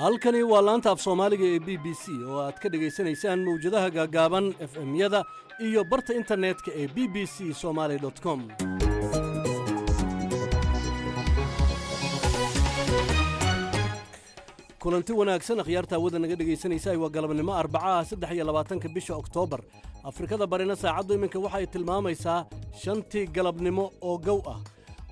Halkani waa laanta af Soomaaliga ee BBC oo aad ka dhegaysanaysaan mawjadaha gaagaaban, FM-yada iyo barta internetka ee bbcsomali.com. Kulanti wanaagsan, akhyaarta hawada naga dhegaysanaysa. Waa galabnimo Arbacaha, 23-ka bisha Oktoobar. Afrikada Barina saacaddu iminka waxa ay tilmaamaysaa 5tii galabnimo oo gow ah.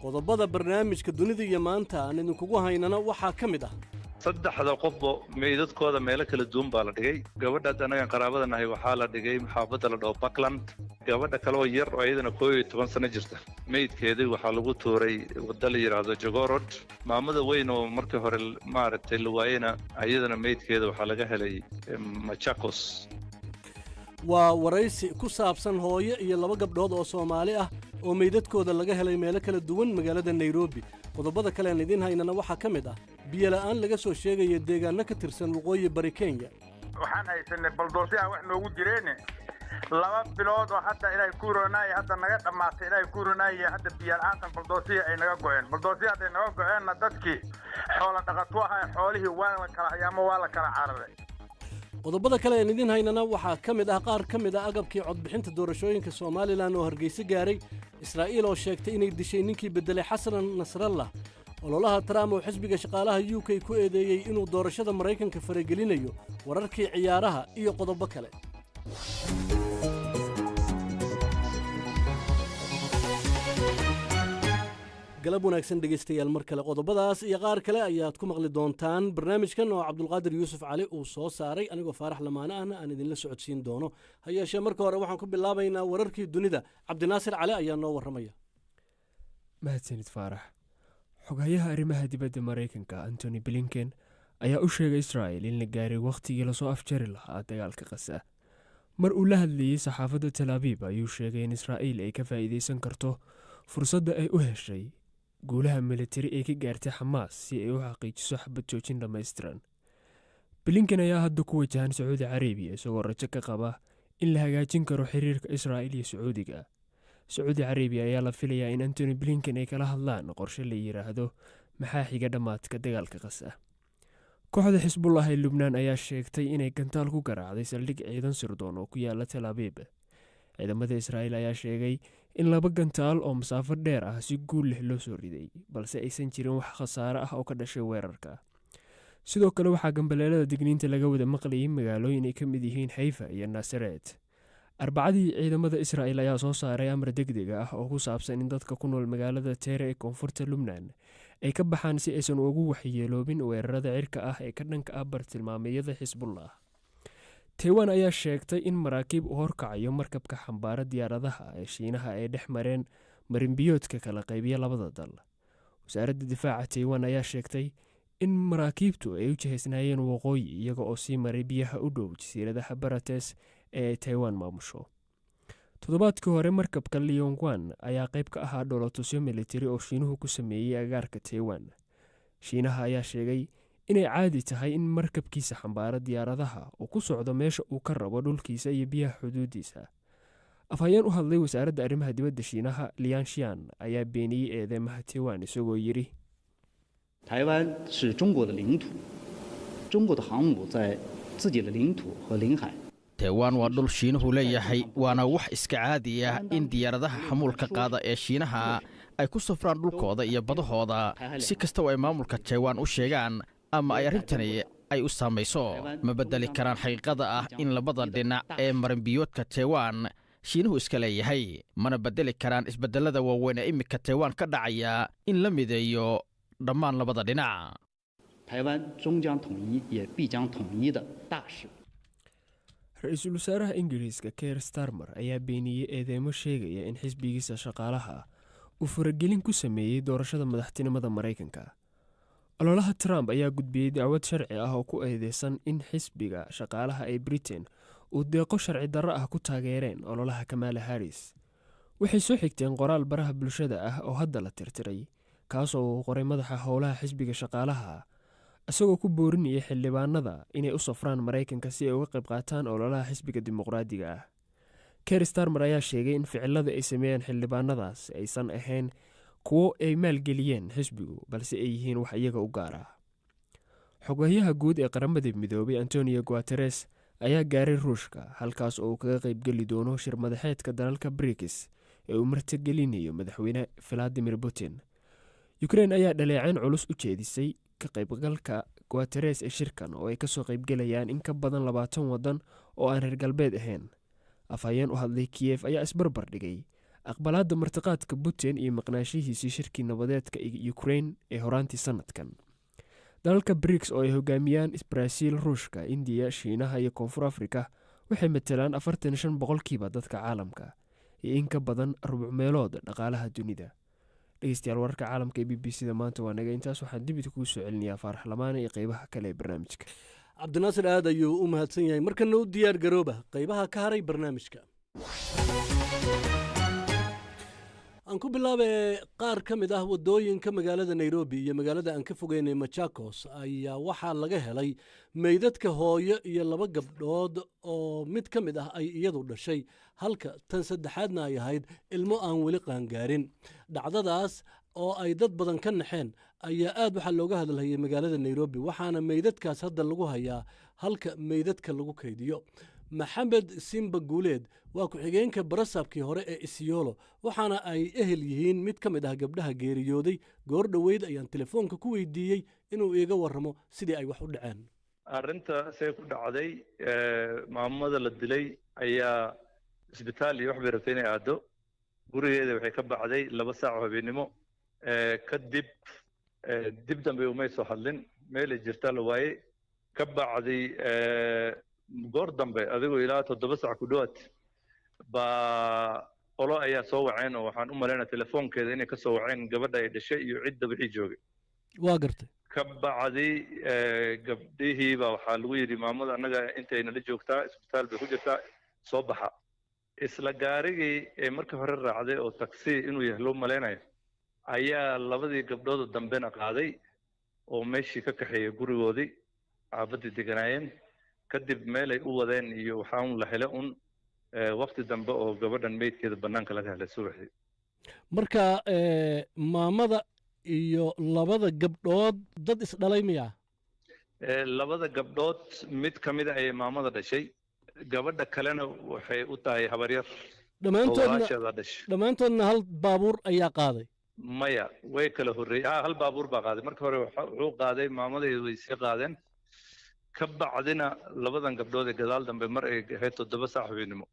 Qodobada barnaamijka Dunida iyo Maanta aan idinkugu haynana waxaa ka mid ah: Saddexda qofba meydadkooda meelo kala duwan baa la dhigay. Gabadha hadda annagaan qaraabada nahay waxaa la dhigay xaafadda la dhaho Buckland. Gabadha kale oo yar oo iyadana 11 sano jirta, meydkeedii waxaa lagu tuuray wadda la yidhaahdo Jogoo Road. Maamada weyn oo markii hore maaragtay la waayena, iyadana meydkeeda waxaa laga helay Machakos. Waa waraysi ku saabsan hooyo iyo laba gabdhood oo Soomaali ah oo meydadkooda laga helay meelo kala duwan magaalada Nairobi. Qodobada kale aan idiin haynana waxaa ka mid ah biyola'aan laga soo sheegaya deegaanno ka tirsan waqooyi bari Kenya. Waxaan haysanay baldoosyaha wax noogu jireene 2 bilood oo hadda Ilaahay kuuronaaya hadda naga dhammaatay. Ilaahay kuuronaaya hadda biyola'aantan baldoosihii ay naga go'een. Baldoosihii hadday naga go'eenna, dadkii xoola dhaqatu ahaa xoolihii waa la kala hayaamo, waa la kala cararay. Qodobada kale aan idiin haynana waxaa ka mid ah qaar ka mid ah agabkii codbixinta doorashooyinka Somalilan oo Hargeysa gaaray, Israa'iil oo sheegtay inay dishay ninkii beddelay Xasan Nasrallah, ololaha Trump oo xisbiga shaqaalaha UK ku eedeeyey inuu doorashada Maraykanka faragelinayo, wararkii ciyaaraha iyo qodobo kale. Galab wanaagsan, dhegaystayaal, mar kale. Qodobadaas iyo qaar kale ayaad ku maqli doontaan barnaamijkan oo Cabdulqaadir Yuusuf Cali uu soo saaray, anigoo Faarax Lamaane ahna aan idinla socodsiin doono. Ha yeeshee marka hore waxaan ku bilaabaynaa wararkii dunida. Cabdinaasir Cali ayaa noo warramaya. Mahadsanid, Faarax. Xoghayaha arrimaha dibadda Maraykanka Antony Blinken ayaa u sheegay Israa'el in la gaaray wakhtigii lasoo afjari lahaa dagaalka Qasa. Mar uu la hadlayey saxaafadda Tel Abiib ayuu sheegay in Israa'iil ay ka faa'iidaysan karto fursadda ay u heshay guulaha militari ee ka gaartay Xamaas si ay u xaqiijiso xabad joojin dhammaystiran. Blinken ayaa hadda ku wajahan Sacuudi Carabiya, isagoo rajo ka qaba in la hagaajin karo xiriirka Israa'il iyo Sacuudiga. Sacuudi Carabiya ayaa la filayaa in Antony Blinken ay kala hadlaan qorshe la yiraahdo "Maxaa xiga dhammaadka dagaalka Qasa?" Kooxda Xisbullah ee Lubnaan ayaa sheegtay inay gantaal ku garaacday saldhig ciidan sirdoon oo ku yaala Tel Abiib. Ciidamada Israa'iil ayaa sheegay in laba gantaal oo masaafo dheer ah si guul leh loo soo riday, balse aysan jirin wax khasaare ah oo ka dhashay weerarka. Sidoo kale waxaa gambaleelada digniinta laga wada maqlayay magaalooyin ay ka mid yihiin Xayfa iyo Naasareed. Arbacadii ciidamada Israa'il ayaa soo saaray amar degdeg ah oo ku saabsan in dadka ku nool magaalada Teere ee koonfurta Lubnaan ay ka baxaan si aysan ugu waxyeeloobin weerarada cirka ah ee ka dhanka ah bartilmaameedyada Xisbullah. Taiwan ayaa sheegtay in maraakiib u horkacayo markabka xambaara diyaaradaha ee Shiinaha ay dhex mareen marinbiyoodka kala qaybiya labada dal. Wasaaradda difaaca Taiwan ayaa sheegtay in maraakiibtu ay u jihaysnaayeen waqooyi, iyaga oo sii maray biyaha u dhow jasiiradaha Barates ee ay Taiwan maamusho. Toddobaadkii hore markabka Leonguan ayaa qayb ka ahaa dhoolotusyo militari oo Shiinuhu ku sameeyey agaarka Taiwan. Shiinaha ayaa sheegay inay caadi tahay in markabkiisa xambaara diyaaradaha uu ku socdo meesha uu ka rabo dhulkiisa iyo biyaha xuduudiisa. Afhayeen u hadlay wasaaradda arrimaha dibadda Shiinaha, Lian Shian, ayaa beeniyey eedeymaha Taiwan, isagoo yidhi: 台湾是中国的领土，中国的航母在自己的领土和领海。 Taiwan waa dhul Shiinuhu leeyahay, waana wax iska caadi ah in diyaaradaha xamuulka qaada ee Shiinaha ay ku safraan dhulkooda iyo badahooda. Si kasta oo ay maamulka Taiwan u sheegaan ama ay arrintani ay u saamayso, ma beddeli karaan xaqiiqada ah in labada dhinac ee marinbiyoodka Taiwan Shiinuhu iska leeyahay. Mana beddeli karaan isbeddellada waaweyn ee iminka Taiwan ka dhacaya in la mideeyo dhammaan labada dhinac. 台湾终将统一，也必将统一的大势。 Ra-iisul wasaaraha Ingiriiska Keir Starmer ayaa beeniyey eedeymo sheegaya in xisbigiisa shaqaalaha uu faragelin ku sameeyey doorashada madaxtinimada Maraykanka. Ololaha Trump ayaa gudbiyey dacwad sharci ah oo ku eedeysan in xisbiga shaqaalaha ee Britain uu deeqo sharci darro ah ku taageereen ololaha Kamala Harris. Waxay soo xigteen qoraal baraha bulshada ah oo hadda la tirtiray, kaasoo uu qoray madaxa howlaha xisbiga shaqaalaha, isagoo ku boorinaya xildhibaanada inay u safraan Maraykanka si ay uga qayb qaataan ololaha xisbiga Dimuqraadiga ah. Keir Starmer ayaa sheegay in ficilada ay sameeyeen xildhibaanadaas aysan ahayn kuwo ay maalgeliyeen xisbigu, balse ay yihiin wax iyaga u gaar ah. Xoghayaha guud ee Qaramada Midoobay Antonio Guteres ayaa gaaray Ruushka, halkaas oo uu kaga qaybgeli doono shir madaxeedka dalalka BRICS ee uu martigelinayo Madaxweyne Valadimir Putin. Ukrein ayaa dhaleeceyn culus u jeedisay ka qaybgalka Guteres ee shirkan, oo ay kasoo qaybgelayaan in ka badan 20 wadan oo aan reer galbeed ahayn. Afhayeen u hadlay Kiyef ayaa isbarbar dhigay aqbalaadda martiqaadka Putin iyo maqnaashihiisii shirkii nabadeedka Ukrein ee horaantii sanadkan. Dalalka BRICS, oo ay hogaamiyaan Brazil, Ruushka, Indiya, Shiinaha iyo Koonfur Afrika, waxay matalaan 45% dadka caalamka iyo in ka badan rubuc meelood dhaqaalaha dunida. Dhegeystayaal, wararka caalamka ee BBC da maanta waa naga intaas. Waxaan dib idinkugu soo celinayaa Faarax Lamaane iyo qeybaha kale ee barnaamijka. Cabdinaasir aad ayuu u mahadsan yahay. Markana u diyaar garooba qaybaha ka haray barnaamijka. Aan ku bilaabe, qaar ka mid ah waddooyinka magaalada Nairobi iyo magaalada aan ka fogeynay Machakos ayaa waxaa laga helay meydadka hooyo iyo laba gabdhood oo mid ka mid ah ay iyadu dhashay, halka tan saddexaadna ay ahayd ilmo aan weli qaangaarin. Dhacdadaas oo ay dad badan ka naxeen ayaa aad waxaa looga hadalhayay magaalada Nairobi, waxaana meydadkaas hadda lagu hayaa halka meydadka lagu kaydiyo. Maxamed Simba Guuleed waa ku-xigeenka barasaabkii hore ee Isiolo, waxaana ay ehel yihiin mid ka mid ah gabdhaha geeriyooday. Goor dhoweyd ayaan telefoonka ku weydiiyey inuu iiga warramo sidii ay wax u dhaceen. Arrinta see ku dhacday, maamada la dilay ayaa isbitaal iyo wax bay rabtay inay aado. Gurigeeda waxay ka baxday 2 saac oo habeennimo. Kadib dib dambe umay soo hadlin, meelay jirtaa la waayey. Ka bacday goor dambe, adigoo ilaa 7 saac ku dhowaad baa qolo ayaa soo waceen, oo waxaan u malaynaya telefoonkeeda inay ka soo waceen gabadha ay dhashay iyo cidda wixii joogay. Waa gartay. Ka bacdi gabdhihii baa waxaa lagu yidhi, "Maamada annaga intay nala joogtaa, isbitaal bay ku jirtaa, soo baxa." Isla gaarigii ee markii hore raacday, oo taxi inuu yahay loo malaynayo, ayaa labadii gabdhood oo dambena qaaday oo meeshii ka kaxeeyey gurigoodii xaafaddii deganaayeen. Kadib meelay u wadeen iyo waxaa un la hele un waqti dambe oo gabadhan meydkeeda bannaanka laga helay subaxdii. Marka maamada iyo labada gabdhood dad isdhalay miya? Labada gabdhood mid ka mid a ayay maamada dhashay, gabadha kalena waxay u tahay habaryar oo Dhammaantoodna walaasheeda dhashay. Dhammaantoodna hal baabuur ayaa qaaday? Maya, way kala horreeyey. Ha, hal baabuur baa qaaday. Marka hore wuxuu qaaday maamadeedu, way sii qaadeen. Ka bacdina labadan gabdhood ee gadaal dambe, mar ay ahayd 7 saac habeenimo,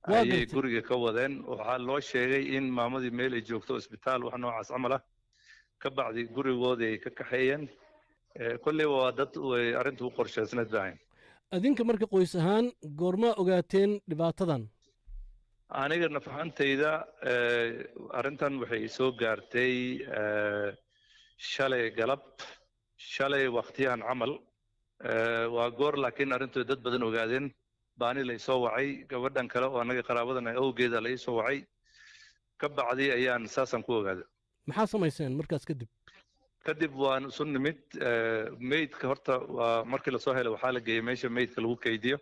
ayay guriga ka wadeen. Waxaa loo sheegay in maamadii meel ay joogto isbitaal, wax noocaas camal ah. Ka bacdi gurigoodii ay ka kaxeeyeen. Kolley waa dad way arrintu u qorshaysnayd baahayn. Adinka marka qoys ahaan goormaa ogaateen dhibaatadan? Aniga naf ahaantayda arrintan waxay soo gaartay shalay galab, shalay waqtiyahan camal. Waa goor laakiin arrintu dad badan ogaadeen baani la isoo wacay, gabadhan kale oo annaga qaraabadan awgeeda la isoo wacay. Ka bacdi ayaan saasaan ku ogaaday. Maxaa samayseen markaas kadib? Kadib waan isu nimid. Meydka horta waa markii lasoo helay waxaa la geeyey meesha meydka lagu kaydiyo.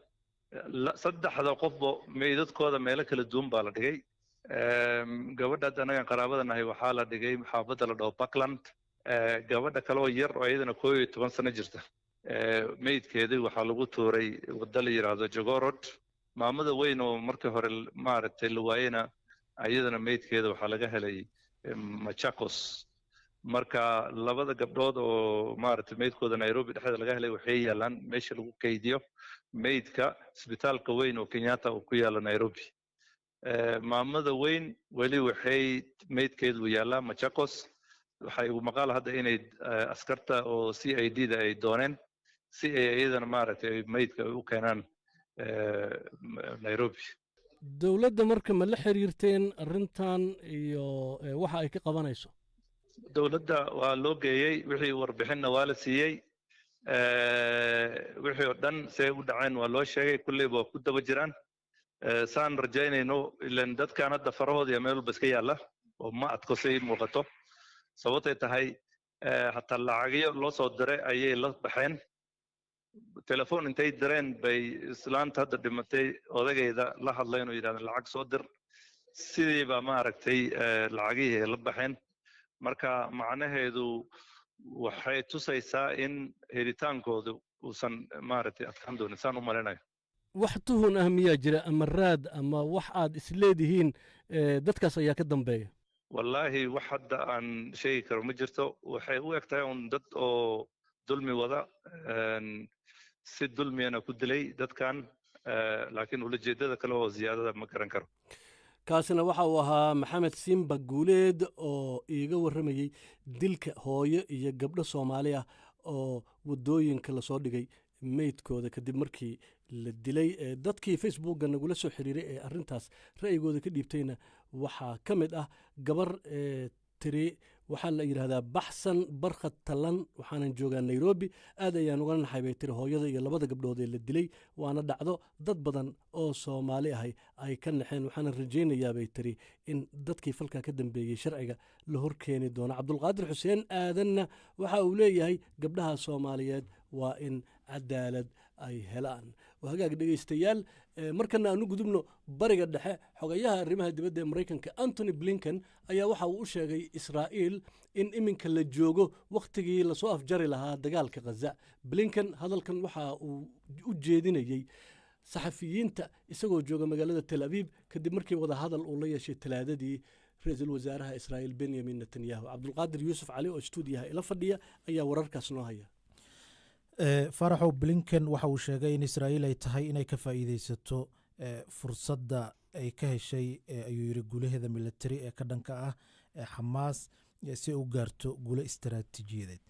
Saddexda qofba meydadkooda meelo kala duwan baa la dhigay. Gabadha hadda annagan qaraabada nahay waxaa la dhigay xaafadda la dhaho Parkland. Gabadha kale oo yar oo iyadana 11 sano jirta, meydkeedii waxaa lagu tuuray waddo la yidhaahdo Jogoo Road. Maamada weyn oo markii hore maaragtay la waayena, iyadana meydkeeda waxaa laga helay Machakos. Marka labada gabdhood oo maaragtay meydkooda Nairobi dhexdeeda laga helay waxay yaalaan meesha lagu kaydiyo meydka isbitaalka weyn oo Kenyatta oo ku yaala Nairobi. Maamada weyn weli waxay meydkeedu yaalaa Machakos. Waxay igu maqaal hadda inay askarta oo CID da ay dooneen si ay iyadana maaragtay meydka ay u keenaan Nairobi. Dowladda marka ma la xiriirteen arrintan iyo waxa ay ka qabanayso? Dowladda waa loo geeyey wixii, warbixinna waa la siiyey. Wixii oo dhan see u dhaceen waa loo sheegay. Kulleyba waa ku daba jiraan, saan rajaynayno. Ilan dadkan hadda farahooda iyo meel walba iska yaalla oo ma adko say muuqato. Sababtay tahay, hataa lacagyo loo soo diray ayay la baxeen. Telefoon intay direen bay islaanta hadda dhimatay odagayda la hadleen oo yidhahdeen, "Lacag soo dir." Sidii baa maaragtay lacagihii ay la baxeen. Marka macnaheedu Waxay tusaysaa in helitaankoodu uusan maaragtay adkaan doonin, saan u malaynayo. Wax tuhun ah miyaa jira ama raad ama wax aad isleedihiin dadkaas ayaa ka dambeeya? Wallaahi, wax hadda aan sheegi karo ma jirto. Waxay u eg tahay un dad oo dulmi wada, si dulmiyana ku dilay dadkan, laakiin ulajeedada kale oo ziyaadada ma garan karo. Kaasina waxa uu ahaa Maxamed Simba Guuleed oo iiga warramayey dilka hooyo iyo gabdho Soomaali ah oo waddooyinka lasoo dhigay meydkooda kadib markii la dilay. Dadkii Facebookga nagula soo xiriiray ee arrintaas ra'yigooda ka dhiibtayna waxaa ka mid ah gabar tiri, waxaa la yidhahdaa Baxsan Barkhad Tallan, waxaanan joogaa Nairobi. Aad ayaan uga naxay, bay tiri, hooyada iyo labada gabdhood ee la dilay, waana dhacdo dad badan oo Soomaali ahay ay ka naxeen. Waxaanan rajaynayaa, bay tiri, in dadkii falkaa ka dambeeyey sharciga la hor keeni doono. Cabdulqaadir Xuseen Aadanna waxa uu leeyahay gabdhaha Soomaaliyeed waa in cadaalad ay helaan. Hagaag dhegaystayaal, markana aanu gudubno Bariga Dhexe. Xogayaha arrimaha dibadda ee Maraykanka Antony Blinken ayaa waxa uu u sheegay Israa'iil in iminka la joogo wakhtigii lasoo afjari lahaa dagaalka Khaza. Blinken hadalkan waxa uu u jeedinayey saxafiyiinta isagoo jooga magaalada Tel Aviv kadib markii wadahadal uu la yeeshay Talaadadii ra-iisul wasaaraha Israa'iil Benyamin Netanyahu. Cabdulqaadir Yuusuf Cali oo stuudiyaha ila fadhiya ayaa wararkaas noo haya. Faaraxow, Blinken waxa uu sheegay in Israa'iil ay tahay inay ka faa'iideysato fursadda ay ka heshay, ayuu yidhi, guulaheeda militari ee ka dhanka ah Xamaas si ay u gaarto guulo istaraatiijiyadeed.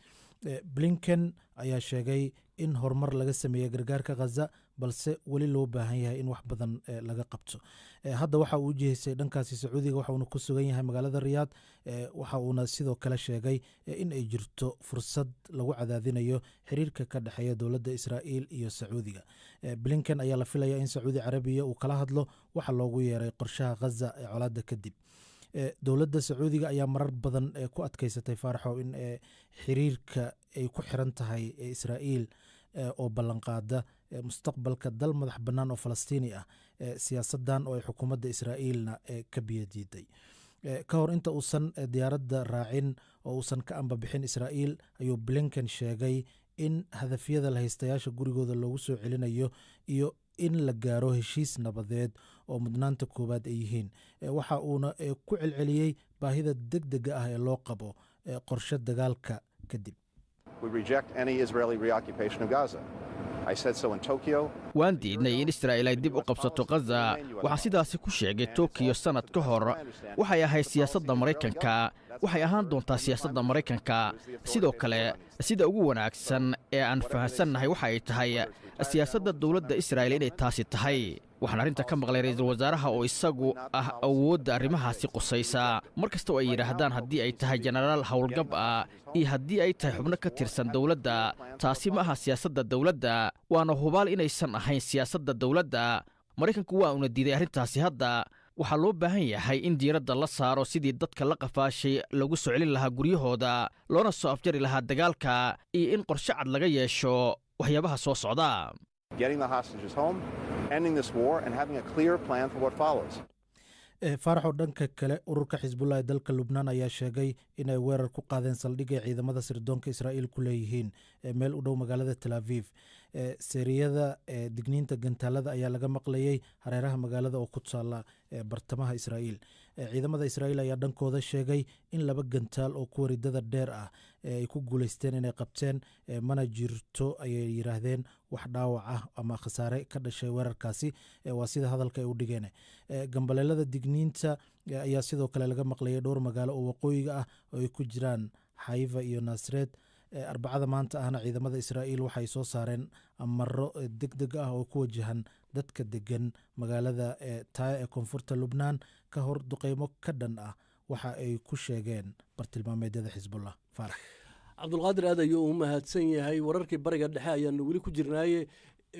Blinken ayaa sheegay in horumar laga sameeyey gargaarka Khaza, balse weli loo baahan yahay in wax badan laga qabto. Hadda waxa uu ujihaysay dhankaasi Sacuudiga, waxa uuna ku sugan yahay magaalada Riyaad. Waxa uuna sidoo kale sheegay in ay jirto fursad lagu cadaadinayo xiriirka ka dhexeeya dowladda Israa'iil iyo Sacuudiga. Blinken ayaa la filaya in Sacuudi Carabiya uu kala hadlo waxa loogu yeeray qorshaha Khaza ee colaadda kadib. Dowladda Sacuudiga ayaa marar badan ku adkeysatay, Faaraxo, in xiriirka ay ku xiran tahay Israa'iil oo ballanqaada mustaqbalka dal madax bannaan oo Falastiini ah, siyaasadan oo ay xukuumadda Israa'iilna ka biyadiiday. Ka hor inta uusan diyaaradda raacin oo uusan ka ambabixin Israa'iil ayuu Blinken sheegay in hadafyada lahaystayaasha gurigooda loogu soo celinayo iyo in la gaaro heshiis nabadeed oo mudnaanta koowaad ay yihiin. Waxa uuna ku celceliyey baahida deg dega ah ee loo qabo qorshe dagaalka kadib. We reject any Israeli reoccupation of Gaza. I said so in Tokyo. Waan diidnay in Israa'iil ay dib u qabsato Khaza. Waxaan sidaasi ku sheegay Tokiyo sannad ka hor. Waxay ahayd siyaasadda Maraykanka, waxay ahaan doontaa siyaasadda Maraykanka. Sidoo kale, sida ugu wanaagsan ee aan fahansannahay waxa ay tahay siyaasadda dowladda Israa'iil inay taasi tahay. Waxaan arrinta ka maqlay ra'iisul wasaaraha oo isagu ah awoodda arrimahaasi qusaysa. Mar kasta oo ay yidhaahdaan, haddii ay tahay jenaraal howlgab ah iyo haddii ay tahay xubno ka tirsan dowladda, taasi ma aha siyaasadda dowladda, waana hubaal inaysan ahayn siyaasadda dowladda. Maraykanku waa una diiday arrintaasi. Hadda waxaa loo baahan yahay in diiradda la saaro sidii dadka la qafaashay lagu soo celin lahaa guryahooda, loona soo afjari lahaa dagaalka, iyo in qorshe cad laga yeesho waxyaabaha soo socda. Getting the hostages home, ending this war, and having a clear plan for what follows. Faaraxoo, dhanka kale, ururka Xisbullah ee dalka Lubnaan ayaa sheegay inay weerar ku qaadeen saldhigay ciidamada sirdoonka Israa'iil ku leeyihiin meel u dhow magaalada Tel Aviv. Seeriyada digniinta gantaalada ayaa laga maqlayay hareeraha magaalada oo ku taala bartamaha Israa'iil. Ciidamada Israa'iil ayaa dhankooda sheegay in laba gantaal oo kuwa ridada dheer ah ay ku guuleysteen inay qabteen. Mana jirto, ayay yiraahdeen, wax dhaawac ah ama khasaare ka dhashay weerarkaasi, waa sida hadalka ay u dhigeen. Gambaleelada digniinta ayaa sidoo kale laga maqlayay dhowr magaalo oo waqooyiga ah oo ay ku jiraan Xayfa iyo Naasreed. Arbacada maanta ahna ciidamada Israa'iil waxay soo saareen amaro deg deg ah oo ku wajahan dadka degan magaalada Taaya ee koonfurta Lubnaan ka hor duqeymo ka dhan ah waxa ay ku sheegeen bartilmaameedyada Xisbullah, Faarax. Cabdulqaadir aad ayuu u mahadsan yahay. Wararkii Bariga Dhexe ayaanu weli ku jirnaaye.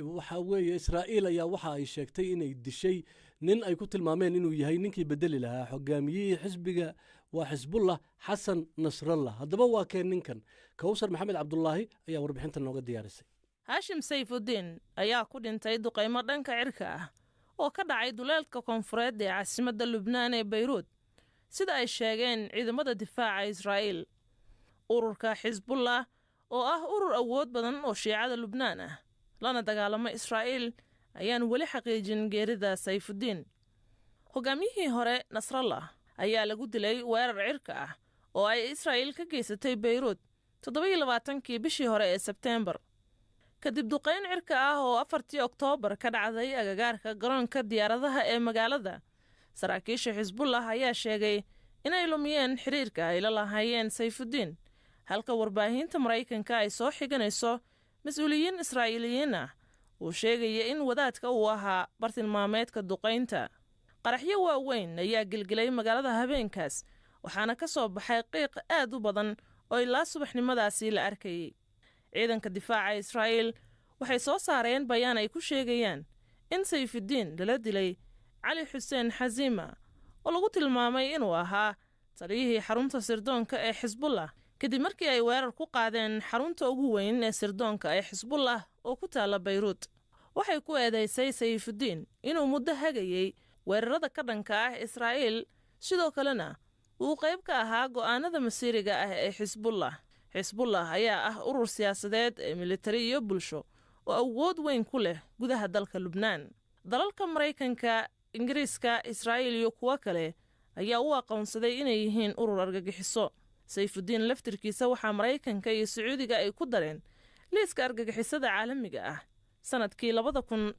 Waxa weeye, Israa'iil ayaa waxa ay sheegtay inay dishay nin ay ku tilmaameen inuu yahay ninkii bedeli lahaa hogaamiyihii xisbiga, waa Xisbullah, Xasan Nasrallah. Haddaba waa keen ninkan? Kowsar Maxamed Cabdulaahi ayaa warbixinta nooga diyaarisay. Haashim Sayfudiin ayaa ku dhintay duqaymo dhanka cirka ah oo ka dhacay duleelka koonfureed ee caasimadda Lubnaan ee Bayruud, sida ay sheegeen ciidamada difaaca Israa'iil. Ururka Xisbullah, oo ah urur awood badan oo Shiicada Lubnaan ah lana dagaalamo Israa'iil, ayaan weli xaqiijin geerida Sayfudiin. Hogaamiyihii hore Nasrallah ayaa lagu dilay weerar cirka ah oo ay Israa'iil ka geysatay Beyruut 27-kii bishii hore ee Sebteembar, kadib duqayn cirka ah oo 4-tii Oktoobar ka dhacday agagaarka garoonka diyaaradaha ee magaalada. Saraakiisha Xisbullah ayaa sheegay inay lumiyeen xiriirka ay la lahaayeen Sayfudiin, halka warbaahinta Maraykanka ay soo xiganayso mas-uuliyiin Israa'iiliyiin ah uu sheegaya in wadaadka uu ahaa bartilmaameedka duqaynta. Qaraxyo waaweyn ayaa gelgelay magaalada habeenkaas, waxaana ka soo baxay qiiq aad u badan oo ilaa subaxnimadaasi la arkayay. Ciidanka difaaca Israa'iil waxay soo saareen bayaan ay ku sheegayaan in Sayfudiin lala dilay Cali Xuseen Xasiima, oo lagu tilmaamay inuu ahaa taliyihii xarunta sirdoonka ee Xisbullah, kadib markii ay weerar ku qaadeen xarunta ugu weyn ee sirdoonka ee Xisbullah oo ku taalla Bayruut. Waxay ku eedaysay Sayfudiin inuu muddo hagayey weerarada ka dhanka ah Israa'iil, sidoo kalena uu qayb ka ahaa go'aanada masiiriga ah ee Xisbullah. Xisbullah ayaa ah urur siyaasadeed ee militari iyo bulsho oo awood weyn ku leh gudaha dalka Lubnaan. Dalalka Maraykanka, Ingiriiska, Israa'iil iyo kuwo kale ayaa u aqoonsaday inay yihiin urur argagixiso. Sayfudiin laftirkiisa waxaa Maraykanka iyo Sacuudiga ay ku dareen liiska argagixisada caalamiga ah sanadkii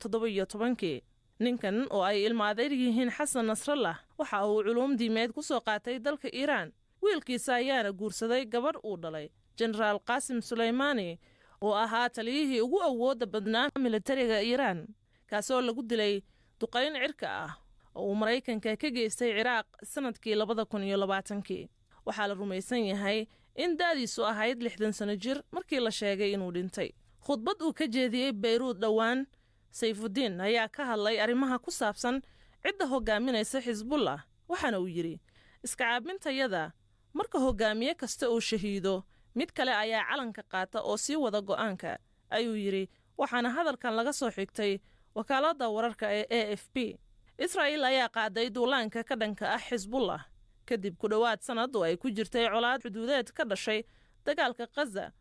2017-kii. Ninkan oo ay ilma adeyr yihiin Xasan Nasrallah waxa uu culuum diimeed ku soo qaatay dalka Iiraan. Wiilkiisa ayaana guursaday gabadh uu dhalay Jenaraal Qaasim Suleymaani, oo ahaa taliyihii ugu awoodda badnaa militariga Iiraan, kaasoo lagu dilay duqayn cirka ah oo uu Maraykanka ka geystay Ciraaq sanadkii 2020-kii. Waxaa la rumaysan yahay in da'diisu ahayd 60 sano jir markii la sheegay inuu dhintay. Khudbad uu ka jeediyey Bayruud dhowaan, Sayfudiin ayaa ka hadlay arrimaha ku saabsan cidda hogaaminaysa Xisbullah, waxaana uu yidhi: "Iskacaabintayada, marka hogaamiye kasta uu shahiido, mid kale ayaa calanka qaata oo sii wada go'aanka," ayuu yidhi. Waxaana hadalkan laga soo xigtay wakaaladda wararka ee AFP. Israa'iil ayaa qaaday duulaanka ka dhanka ah Xisbullah kadib ku dhowaad sanad oo ay ku jirtay colaad xuduudeed ka dhashay dagaalka Khaza,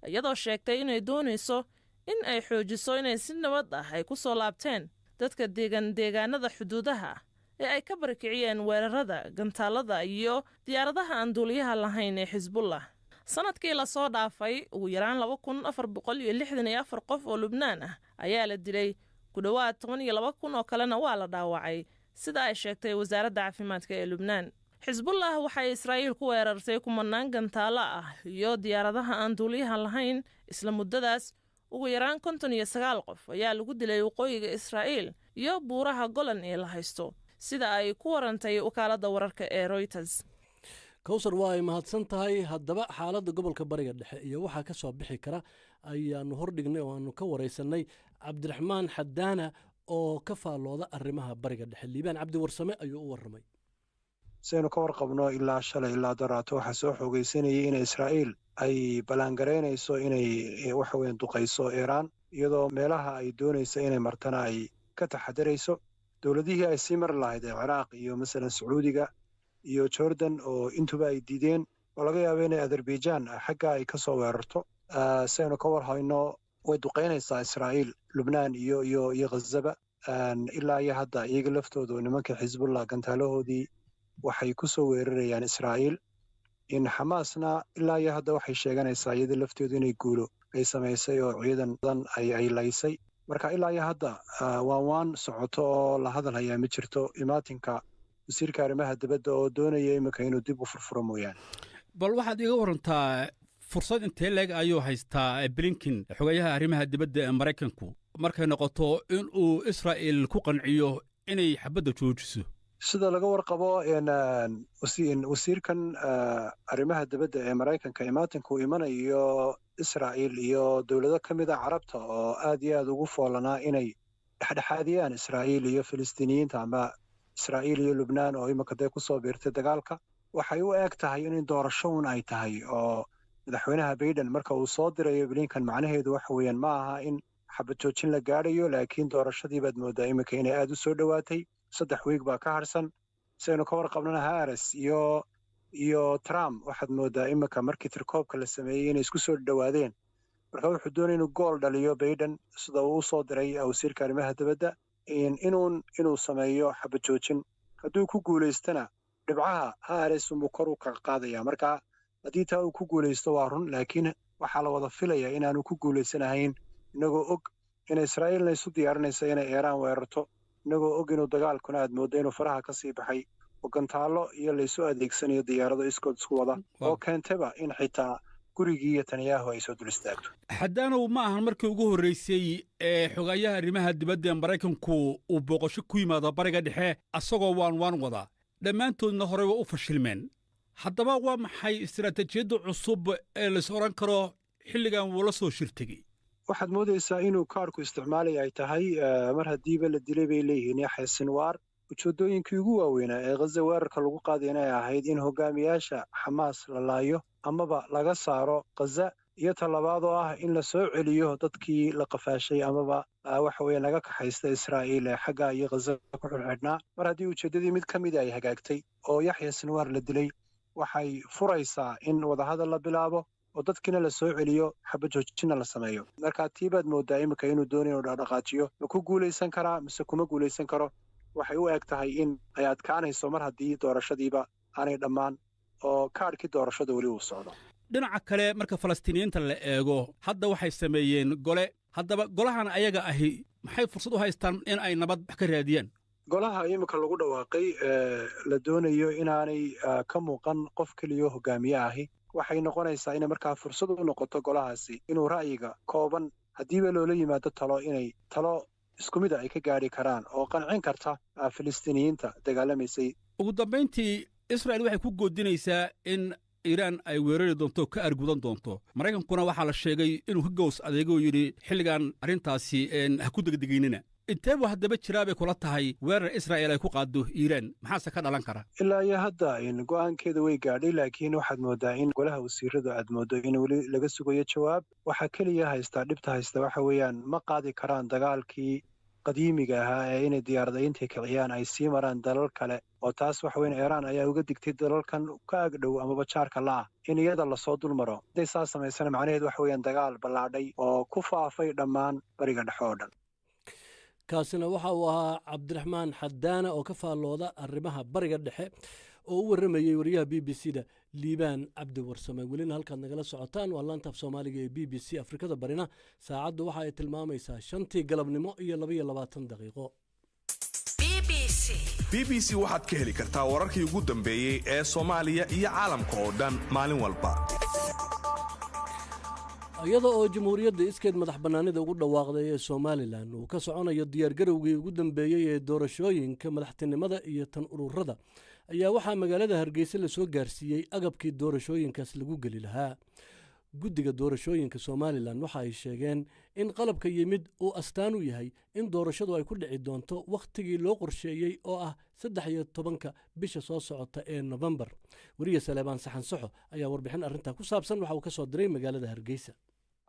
iyadoo sheegtay inay doonayso in ay xoojiso inay si nabad ah ay ku soo laabteen dadka deegan deegaanada xuduudaha ee ay ka barakiciyeen weerarada gantaalada iyo diyaaradaha aan duuliyaha lahayn ee Xisbullah. Sanadkii lasoo dhaafay, ugu yaraan 2464 qof oo Lubnaan ah ayaa la dilay, ku dhowaad 12,000 oo kalena waa la dhaawacay, sida ay sheegtay wasaaradda caafimaadka ee Lubnaan. Xisbullah waxay Israa'iil ku weerartay kumanaan gantaalo ah iyo diyaaradaha aan duuliyaha lahayn. Isla muddadaas, ugu yaraan 59 qof ayaa lagu dilay waqooyiga Israa'iil iyo buuraha Golan ee la haysto, sida ay ku warantay wakaaladda wararka ee Reuters. Kowsar, waa ay mahadsan tahay. Haddaba xaaladda gobolka Bariga Dhexe iyo waxaa ka soo bixi kara ayaanu hordhignay oo aanu ka waraysanay Cabdiraxmaan Xadaana oo ka faallooda arrimaha Bariga Dhexe. Liibaan Cabdi Warsame ayuu u warramay. Saynu ka warqabno, ilaa shalay ilaa daraato waxaa soo xoogaysanayay in Israa'iil ay ballaangaraynayso inay waxa weyan duqayso Iiraan, iyadoo meelaha ay doonayso inay martana ay ka taxadarayso. Dowladihii ay sii mari lahayd ee Ciraaq iyo masalan Sacuudiga iyo Jordan oo intuba ay diideen, oo laga yaabo inay Azerbaijan xagga ay ka soo weerarto. Saynu ka war hayno, way duqaynaysaa Israa'iil Lubnaan iyo Khazaba. Ilaa iyo hadda iyaga laftoodu nimanka Xisbullah gantaalahoodii waxay ku soo weerarayaan Israa'iil. In Xamaasna ilaa iyo hadda waxay sheeganaysaa iyada lafteedu inay guulo ay samaysay oo ciidan badan ay laysay. Marka ilaa iyo hadda waan waan socoto oo la hadal hayaa ma jirto, imaatinka wasiirka arrimaha dibadda oo doonaya iminka inuu dib u furfuro mooyaane. Bal waxaad iiga warantaa, fursad intee leeg ayuu haystaa Blinken, xogayaha arrimaha dibadda ee Maraykanku, markay noqoto in uu Israa'il ku qanciyo inay xabadda joojiso? Sida laga warqabo, wasiirkan arrimaha dibadda ee Maraykanka imaatinka uu imanayo Israa'iil iyo dowlado ka mid a Carabta oo aad iyo aad ugu foolanaa inay dhexdhexaadiyaan Israa'iil iyo Filistiiniyiinta ama Israa'iil iyo Lubnaan oo iminka dee kusoo biirtay dagaalka, waxay u eg tahay in doorasho un ay tahay oo madaxweynaha Baiden marka uu soo dirayo Blinkan macnaheedu waxa weeyaan ma aha in xabad joojin la gaadhayo, laakiin doorashadii baad moodaa iminka inay aada u soo dhowaatay. 3 wiig baa ka harsan. Saynu ka warqabnana, Hares iyo Iyo Trump waxaad moodaa iminka markii tirkoobka la sameeyey inay isku soo dhowaadeen. Marka wuxuu doonaya inuu gool dhaliyo Baiden, sida uu usoo diray wasiirka arrimaha dibadda, inuu sameeyo xabad joojin. Hadduu ku guulaystana, dhibcaha Harris unbuu kor u kaga qaadaya. Marka haddii taa uu ku guulaysto waa run, laakiin waxaa la wada filaya inaanu ku guulaysanahayn, inagoo og in Israa'iilna isu diyaarinaysa inay Iiraan weerarto, inagoo og inuu dagaalkuna aad mooddo inuu faraha ka sii baxay oo gantaallo iyo laysu adeegsanayo diyaarado iskood isku wada, oo keentayba in xitaa gurigii Netanyahu ay soo dul istaagto. Xadaanow, ma ahan markii ugu horraysay ee xogayaha arrimaha dibadda ee Maraykanku uu booqasho ku yimaado Bariga Dhexe asagoo waan waan wadaa, dhammaantoodna horey waa u fashilmeen. Haddaba waa maxay istaraatiijiyadda cusub ee lais odhan karo xilligan wuu la soo shirtegey? Waxaad moodaysaa inuu kaarku isticmaalaya ay tahay mar haddiiba la dilay, bay leeyihiin, Yaxya Sinwaar, ujeeddooyinkii ugu waaweynaa ee Ghaza weerarka lagu qaadayna ay ahayd in hogaamiyaasha Xamaas la laayo amaba laga saaro Ghaza, iyo talabaad oo ah in la soo celiyo dadkii la qafaashay amaba waxa weeye laga kaxaysta Israa'iil ee xagga iyo Ghaza ku xidhxidhnaa. Mar haddii ujeeddadii mid ka mida ay hagaagtay oo Yaxya Sinwaar la dilay, waxay furaysaa in wadahadal la bilaabo oo dadkiina la soo celiyo, xabad joojinna la sameeyo. Marka tii baad moodaa iminka inuu doonayo inuu dhaqdhaqaajiyo. Ma ku guulaysan karaa mise kuma guulaysan karo? Waxay u eg tahay in ay adkaanayso mar haddii doorashadiiba aanay dhammaan oo kaadhkii doorashada weli uu socdo. Dhinaca kale, marka Falastiiniyiinta la eego, hadda waxay sameeyeen gole. Haddaba golahan ayaga ahi maxay fursad u haystaan in ay nabad wax ka raadiyaan? Golaha iminka lagu dhawaaqay, la doonayo inaanay ka muuqan qof keliyo hogaamiye ahi, waxay noqonaysaa inay markaa fursad u noqoto golahaasi inuu ra'yiga kooban, haddiiba loola yimaado talo, inay talo isku mida ay ka gaadhi karaan oo qancin karta Filistiiniyiinta dagaalamaysay. Ugu dambayntii, Israa'il waxay ku goodinaysaa in Iiraan ay weerari doonto, ka argudan doonto. Maraykankuna waxaa la sheegay inuu ka gows adeegoo yidhi xilligan arrintaasi ha ku degdegaynina. Intee buu haddaba jiraa bay kula tahay weerar Israa'il ay ku qaaddo Iiraan? Maxaase ka dhalan kara? Ilaa iyo hadda go'aankeeda way gaadhay, laakiin waxaad moodaa in golaha wasiiradu aad mooddo in weli laga sugayo jawaab. Waxaa keliya haystaa, dhibta haysta waxa weeyaan, ma qaadi karaan dagaalkii qadiimiga ahaa ee inay diyaarada intay kiciyaan ay sii maraan dalal kale, oo taas waxa weyan Iiraan ayaa uga digtay dalalkan ka agdhow amaba jaarka la'ah in iyada lasoo dul maro. Hadday saas samaysana, macnaheedu waxa weeyaan dagaal ballaadhay oo ku faafay dhammaan Bariga Dhexe oo dhan. Kaasina waxa uu ahaa Cabdiraxmaan Xadaana oo ka faallooda arrimaha Bariga Dhexe oo u warramayey wariyaha BBC da Liibaan Cabdi Warsame. Welina halkaad nagala socotaan waa laantaaf Soomaaliga ee BBC. Afrikada Barina saacaddu waxa ay tilmaamaysaa 5-tii galabnimo iyo 22 daqiiqo. BBC waxaad ka heli kartaa wararkii ugu dambeeyey ee Soomaaliya iyo caalamka oo dhan maalin walba. Iyada oo jamhuuriyadda iskeed madax bannaanida ugu dhawaaqday ee Somalilan uu ka soconayo diyaargarowgii ugu dambeeyey ee doorashooyinka madaxtinimada iyo tan ururada, ayaa waxaa magaalada Hargeysa lasoo gaarsiiyey agabkii doorashooyinkaas lagu geli lahaa. Guddiga doorashooyinka Somalilan waxa ay sheegeen in qalabka yimid uu astaan u yahay in doorashadu ay ku dhici doonto wakhtigii loo qorsheeyey oo ah 13-ka bisha soo socota ee Nofembar. Weriye Saleebaan Saxan Saxo ayaa warbixin arrintaa ku saabsan waxa uu ka soo diray magaalada Hargeysa.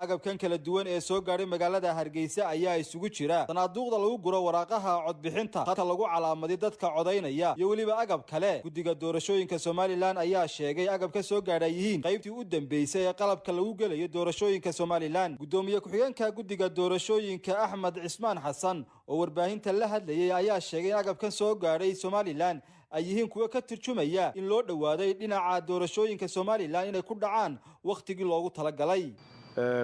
Agabkan kala duwan ee soo gaadhay magaalada Hargeysa ayaa isugu jira sanaaduuqda lagu guro waraaqaha codbixinta, halka lagu calaamaday dadka codaynaya iyo weliba agab kale. Guddiga doorashooyinka Somalilan ayaa sheegay agabka soo gaadha yihiin qaybtii u dambeysay ee qalabka lagu gelayo doorashooyinka Somalilan. Guddoomiye ku-xigeenka guddiga doorashooyinka, Axmed Cismaan Xasan, oo warbaahinta la hadlayay ayaa sheegay in agabkan soo gaadhay Somalilan ay yihiin kuwo ka turjumaya in loo dhowaaday dhinaca doorashooyinka Somalilan inay ku dhacaan wakhtigii loogu talagalay.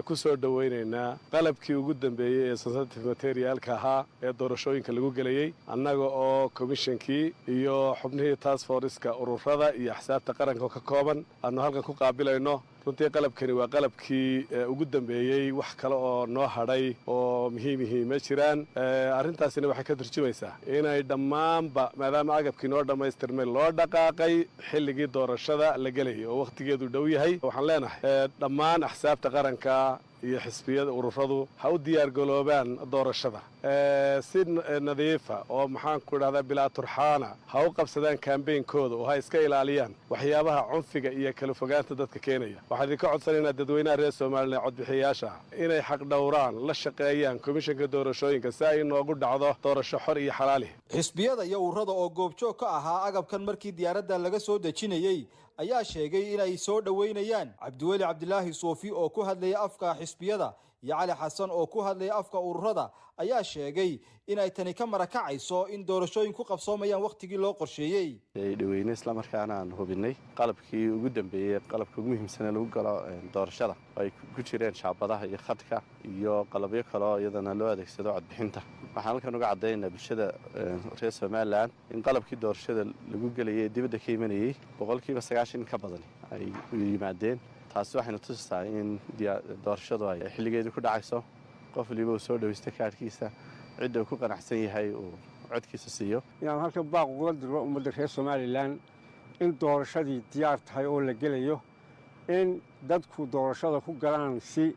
Ku soo dhowaynaynaa qalabkii ugu dambeeyey ee sensitive materialka ahaa ee doorashooyinka lagu gelayey, annaga oo komishankii iyo xubnihii task forceka ururada iyo axsaabta qaranka ka kooban aanu halkan ku qaabilayno. Runtii qalabkani waa qalabkii ugu dambeeyey, wax kale oo noo hadhay oo muhiim yihiin ma jiraan. Arrintaasina waxay ka turjumaysaa inay dhammaanba, maadaama agabkii noo dhammaystirmay, loo dhaqaaqay xilligii doorashada la gelayay oo wakhtigeedu dhow yahay. Waxaan leenahay dhammaan axsaabta qaranka iyo xisbiyada ururadu ha u diyaargaloobaan doorashada si nadiifa oo, maxaan ku idhahdaa, bilaa turxaana ha u qabsadaan kambeynkooda oo ha iska ilaaliyaan waxyaabaha cunfiga iyo kala fogaanta dadka keenaya. Waxaan idinka codsanaynaa dadweynaha reer Somalilan, codbixiyayaasha, inay xaq dhowraan, la shaqeeyaan komishanka doorashooyinka si ay noogu dhacdo doorasho xor iyo xalaali. Xisbiyada iyo ururada oo goobjoog ka ahaa agabkan markii diyaaradda laga soo dejinayey ayaa sheegay inay soo dhoweynayaan. Cabdiweli Cabdilaahi Suufi oo ku hadlayay afka xisbiyada iyo Cali Xasan oo ku hadlayay afka ururada ayaa sheegay inay tani ka marakacayso in doorashooyin ku qabsoomayaan wakhtigii loo qorsheeyey. Dhaweyne islamarkaana aan hubinay qalabkii ugu dambeeyey, qalabka ugu muhiimsan ee lagu galo doorashada oo ay ku jireen shaabadaha iyo khadka iyo qalabyo kaleo iyadana loo adeegsado codbixinta. Waxaan halkan uga caddaynaa bulshada reer Somalilan in qalabkii doorashada lagu gelayay ee dibadda ka imanayey 90% in ka badan ay u yimaadeen. Taasi waxayna tusaysaa in doorashadu ay xilligeedii ku dhacayso, qof waliba uu soo dhaweysta kaadhkiisa, cidda uu ku qanacsan yahay uu codkiisa siiyo. Inaan halkan baaq ugula dirno ummadda reer Somalilan in doorashadii diyaar tahay oo la gelayo, in dadku doorashada ku galaan si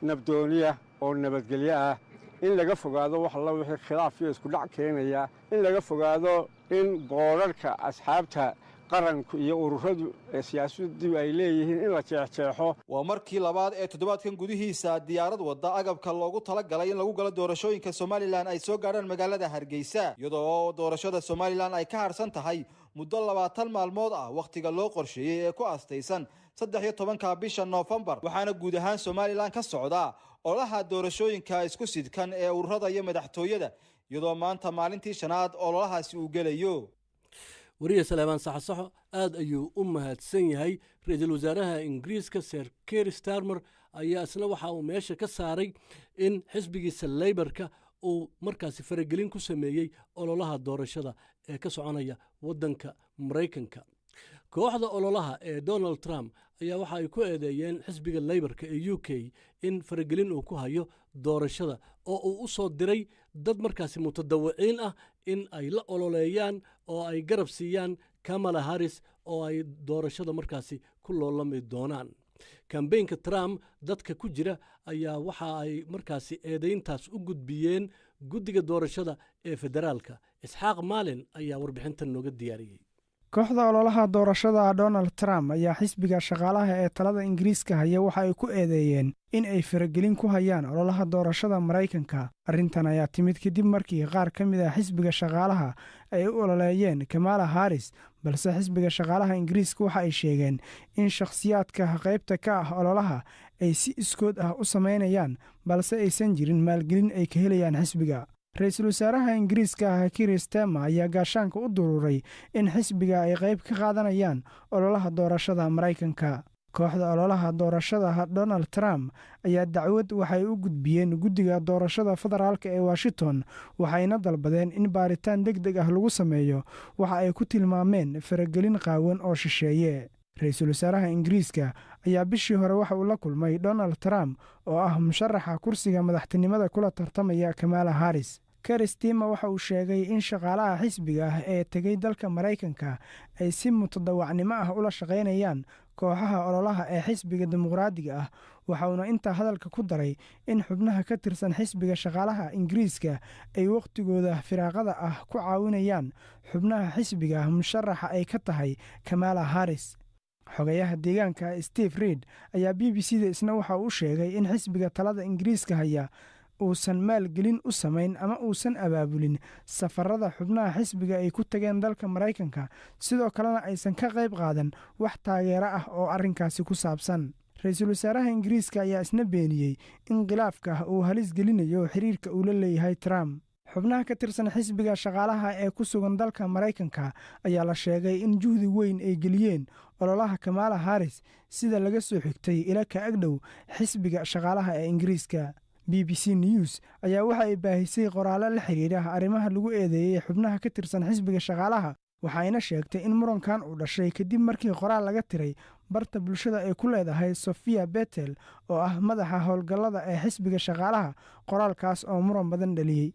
nabdooniya oo nabadgelyo ah, in laga fogaado wax alla wixii khilaaf iyo isku dhac keenaya, in laga fogaado in boorarka asxaabta qaranku iyo ururadu siyaasaddu ay leeyihiin in la jeexjeexo. Waa markii labaad ee toddobaadkan gudihiisa diyaarad wadda agabka loogu talagalay in lagu galo doorashooyinka Somalilan ay soo gaadhaan magaalada Hargeysa, iyadoo doorashada Somalilan ay ka harsan tahay muddo 20 maalmood ah wakhtiga loo qorsheeyey ee ku astaysan 13-ka bisha Noofembar. Waxaana guud ahaan Somalilan ka socda ololaha doorashooyinka isku sidkan ee ururada iyo madaxtooyada, iyadoo maanta maalintii shanaad ololahaasi uu gelayo. Wariye Saleebaan Saxasaxo aad ayuu u mahadsan yahay. Ra-iisul wasaaraha Ingiriiska Sir Keir Starmer ayaa isna waxa uu meesha ka saaray in xisbigiisa Leybarka uu markaasi faragelin ku sameeyey ololaha doorashada ee ka soconaya waddanka Maraykanka. Kooxda ololaha ee Donald Trump ayaa waxa ay ku eedeeyeen xisbiga Leybarka ee UK in faragelin uu ku hayo doorashada oo uu u soo diray dad markaasi mutadawiciin ah in ay la ololeeyaan oo ay garab siiyaan Kamala Harris oo ay doorashada markaasi ku loolami doonaan. Kambeynka Trump dadka ku jira ayaa waxa ay markaasi eedeyntaas u gudbiyeen guddiga doorashada ee federaalka. Isxaaq Maalin ayaa warbixintan nooga diyaariyey. Kooxda ololaha doorashada Donald Trump ayaa xisbiga Shaqaalaha ee talada Ingiriiska haya waxa ay ku eedeeyeen in ay faragelin ku hayaan ololaha doorashada Maraykanka. Arrintan ayaa timid kadib markii qaar ka mid ah xisbiga Shaqaalaha ay u ololeeyeen Kamala Harris, balse xisbiga Shaqaalaha Ingiriiska waxa ay sheegeen in shakhsiyaadka qaybta ka ah ololaha ay si iskood ah u samaynayaan, balse aysan jirin maalgelin ay ka helayaan xisbiga. Ra-iisul wasaaraha Ingiriiska ah Keir Starmer ayaa gaashaanka u duruuray in xisbiga ay qayb ka qaadanayaan ololaha doorashada Maraykanka. Kooxda ololaha doorashada Donald Trump ayaa dacwad waxay u gudbiyeen guddiga doorashada federaalka ee Washington, waxayna dalbadeen in baaritaan deg deg ah lagu sameeyo waxa ay ku tilmaameen faragelin qaawan oo shisheeye. Ra-iisul wasaaraha Ingiriiska ayaa bishii hore waxa uu la kulmay Donald Trump oo ah musharaxa kursiga madaxtinimada kula tartamaya Kamala Harris. Keir Starmer waxa uu sheegay in shaqaalaha xisbiga ah ee tegay dalka Maraykanka ay si mutadawacnimo ah ula shaqaynayaan kooxaha ololaha ee xisbiga Dimuqraadiga ah. Waxauna intaa hadalka ku daray in xubnaha ka tirsan xisbiga Shaqaalaha Ingiriiska ay wakhtigooda firaaqada ah ku caawinayaan xubnaha xisbiga musharaxa ay ka tahay Kamala Harris. Xogayaha deegaanka Steve Reid ayaa BBC da isna waxa uu sheegay in xisbiga talada Ingiriiska haya uusan maalgelin u samayn ama uusan abaabulin safarada xubnaha xisbiga ay ku tageen dalka Maraykanka, sidoo kalena aysan ka qayb qaadan wax taageero ah oo arrinkaasi ku saabsan. Ra-iisul wasaaraha Ingiriiska ayaa isna beeniyey in khilaafka uu halis gelinayo xiriirka uu la leeyahay Trump. Xubnaha ka tirsan xisbiga Shaqaalaha ee ku sugan dalka Maraykanka ayaa la sheegay in juhdi weyn ay geliyeen ololaha Kamala Harris, sida laga soo xigtay ila ka agdhow xisbiga Shaqaalaha ee Ingiriiska. BBC News ayaa waxa ay baahisay qoraallo la xiriira arrimaha lagu eedeeyey xubnaha ka tirsan xisbiga Shaqaalaha, waxayna sheegtay in murankan uu dhashay kadib markii qoraal laga tiray barta bulshada ay ku leedahay Sofia Betel oo ah madaxa howlgallada ee xisbiga Shaqaalaha, qoraalkaas oo muran badan dhaliyey.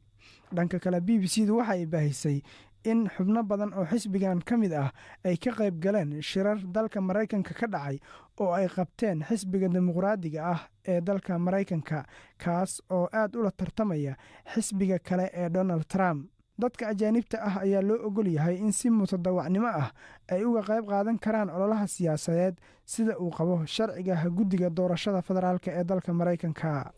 Dhanka kale, BBC du waxa ay baahisay in xubno badan oo xisbigan ka mid ah ay ka qayb galeen shirar dalka Maraykanka ka dhacay oo ay qabteen xisbiga Dimuqraadiga ah ee dalka Maraykanka, kaas oo aad ula tartamaya xisbiga kale ee Donald Trump. Dadka ajaanibta ah ayaa loo ogol yahay in si mutadawacnimo ah ay uga qayb qaadan karaan ololaha siyaasadeed, sida uu qabo sharciga guddiga doorashada federaalka ee dalka Maraykanka.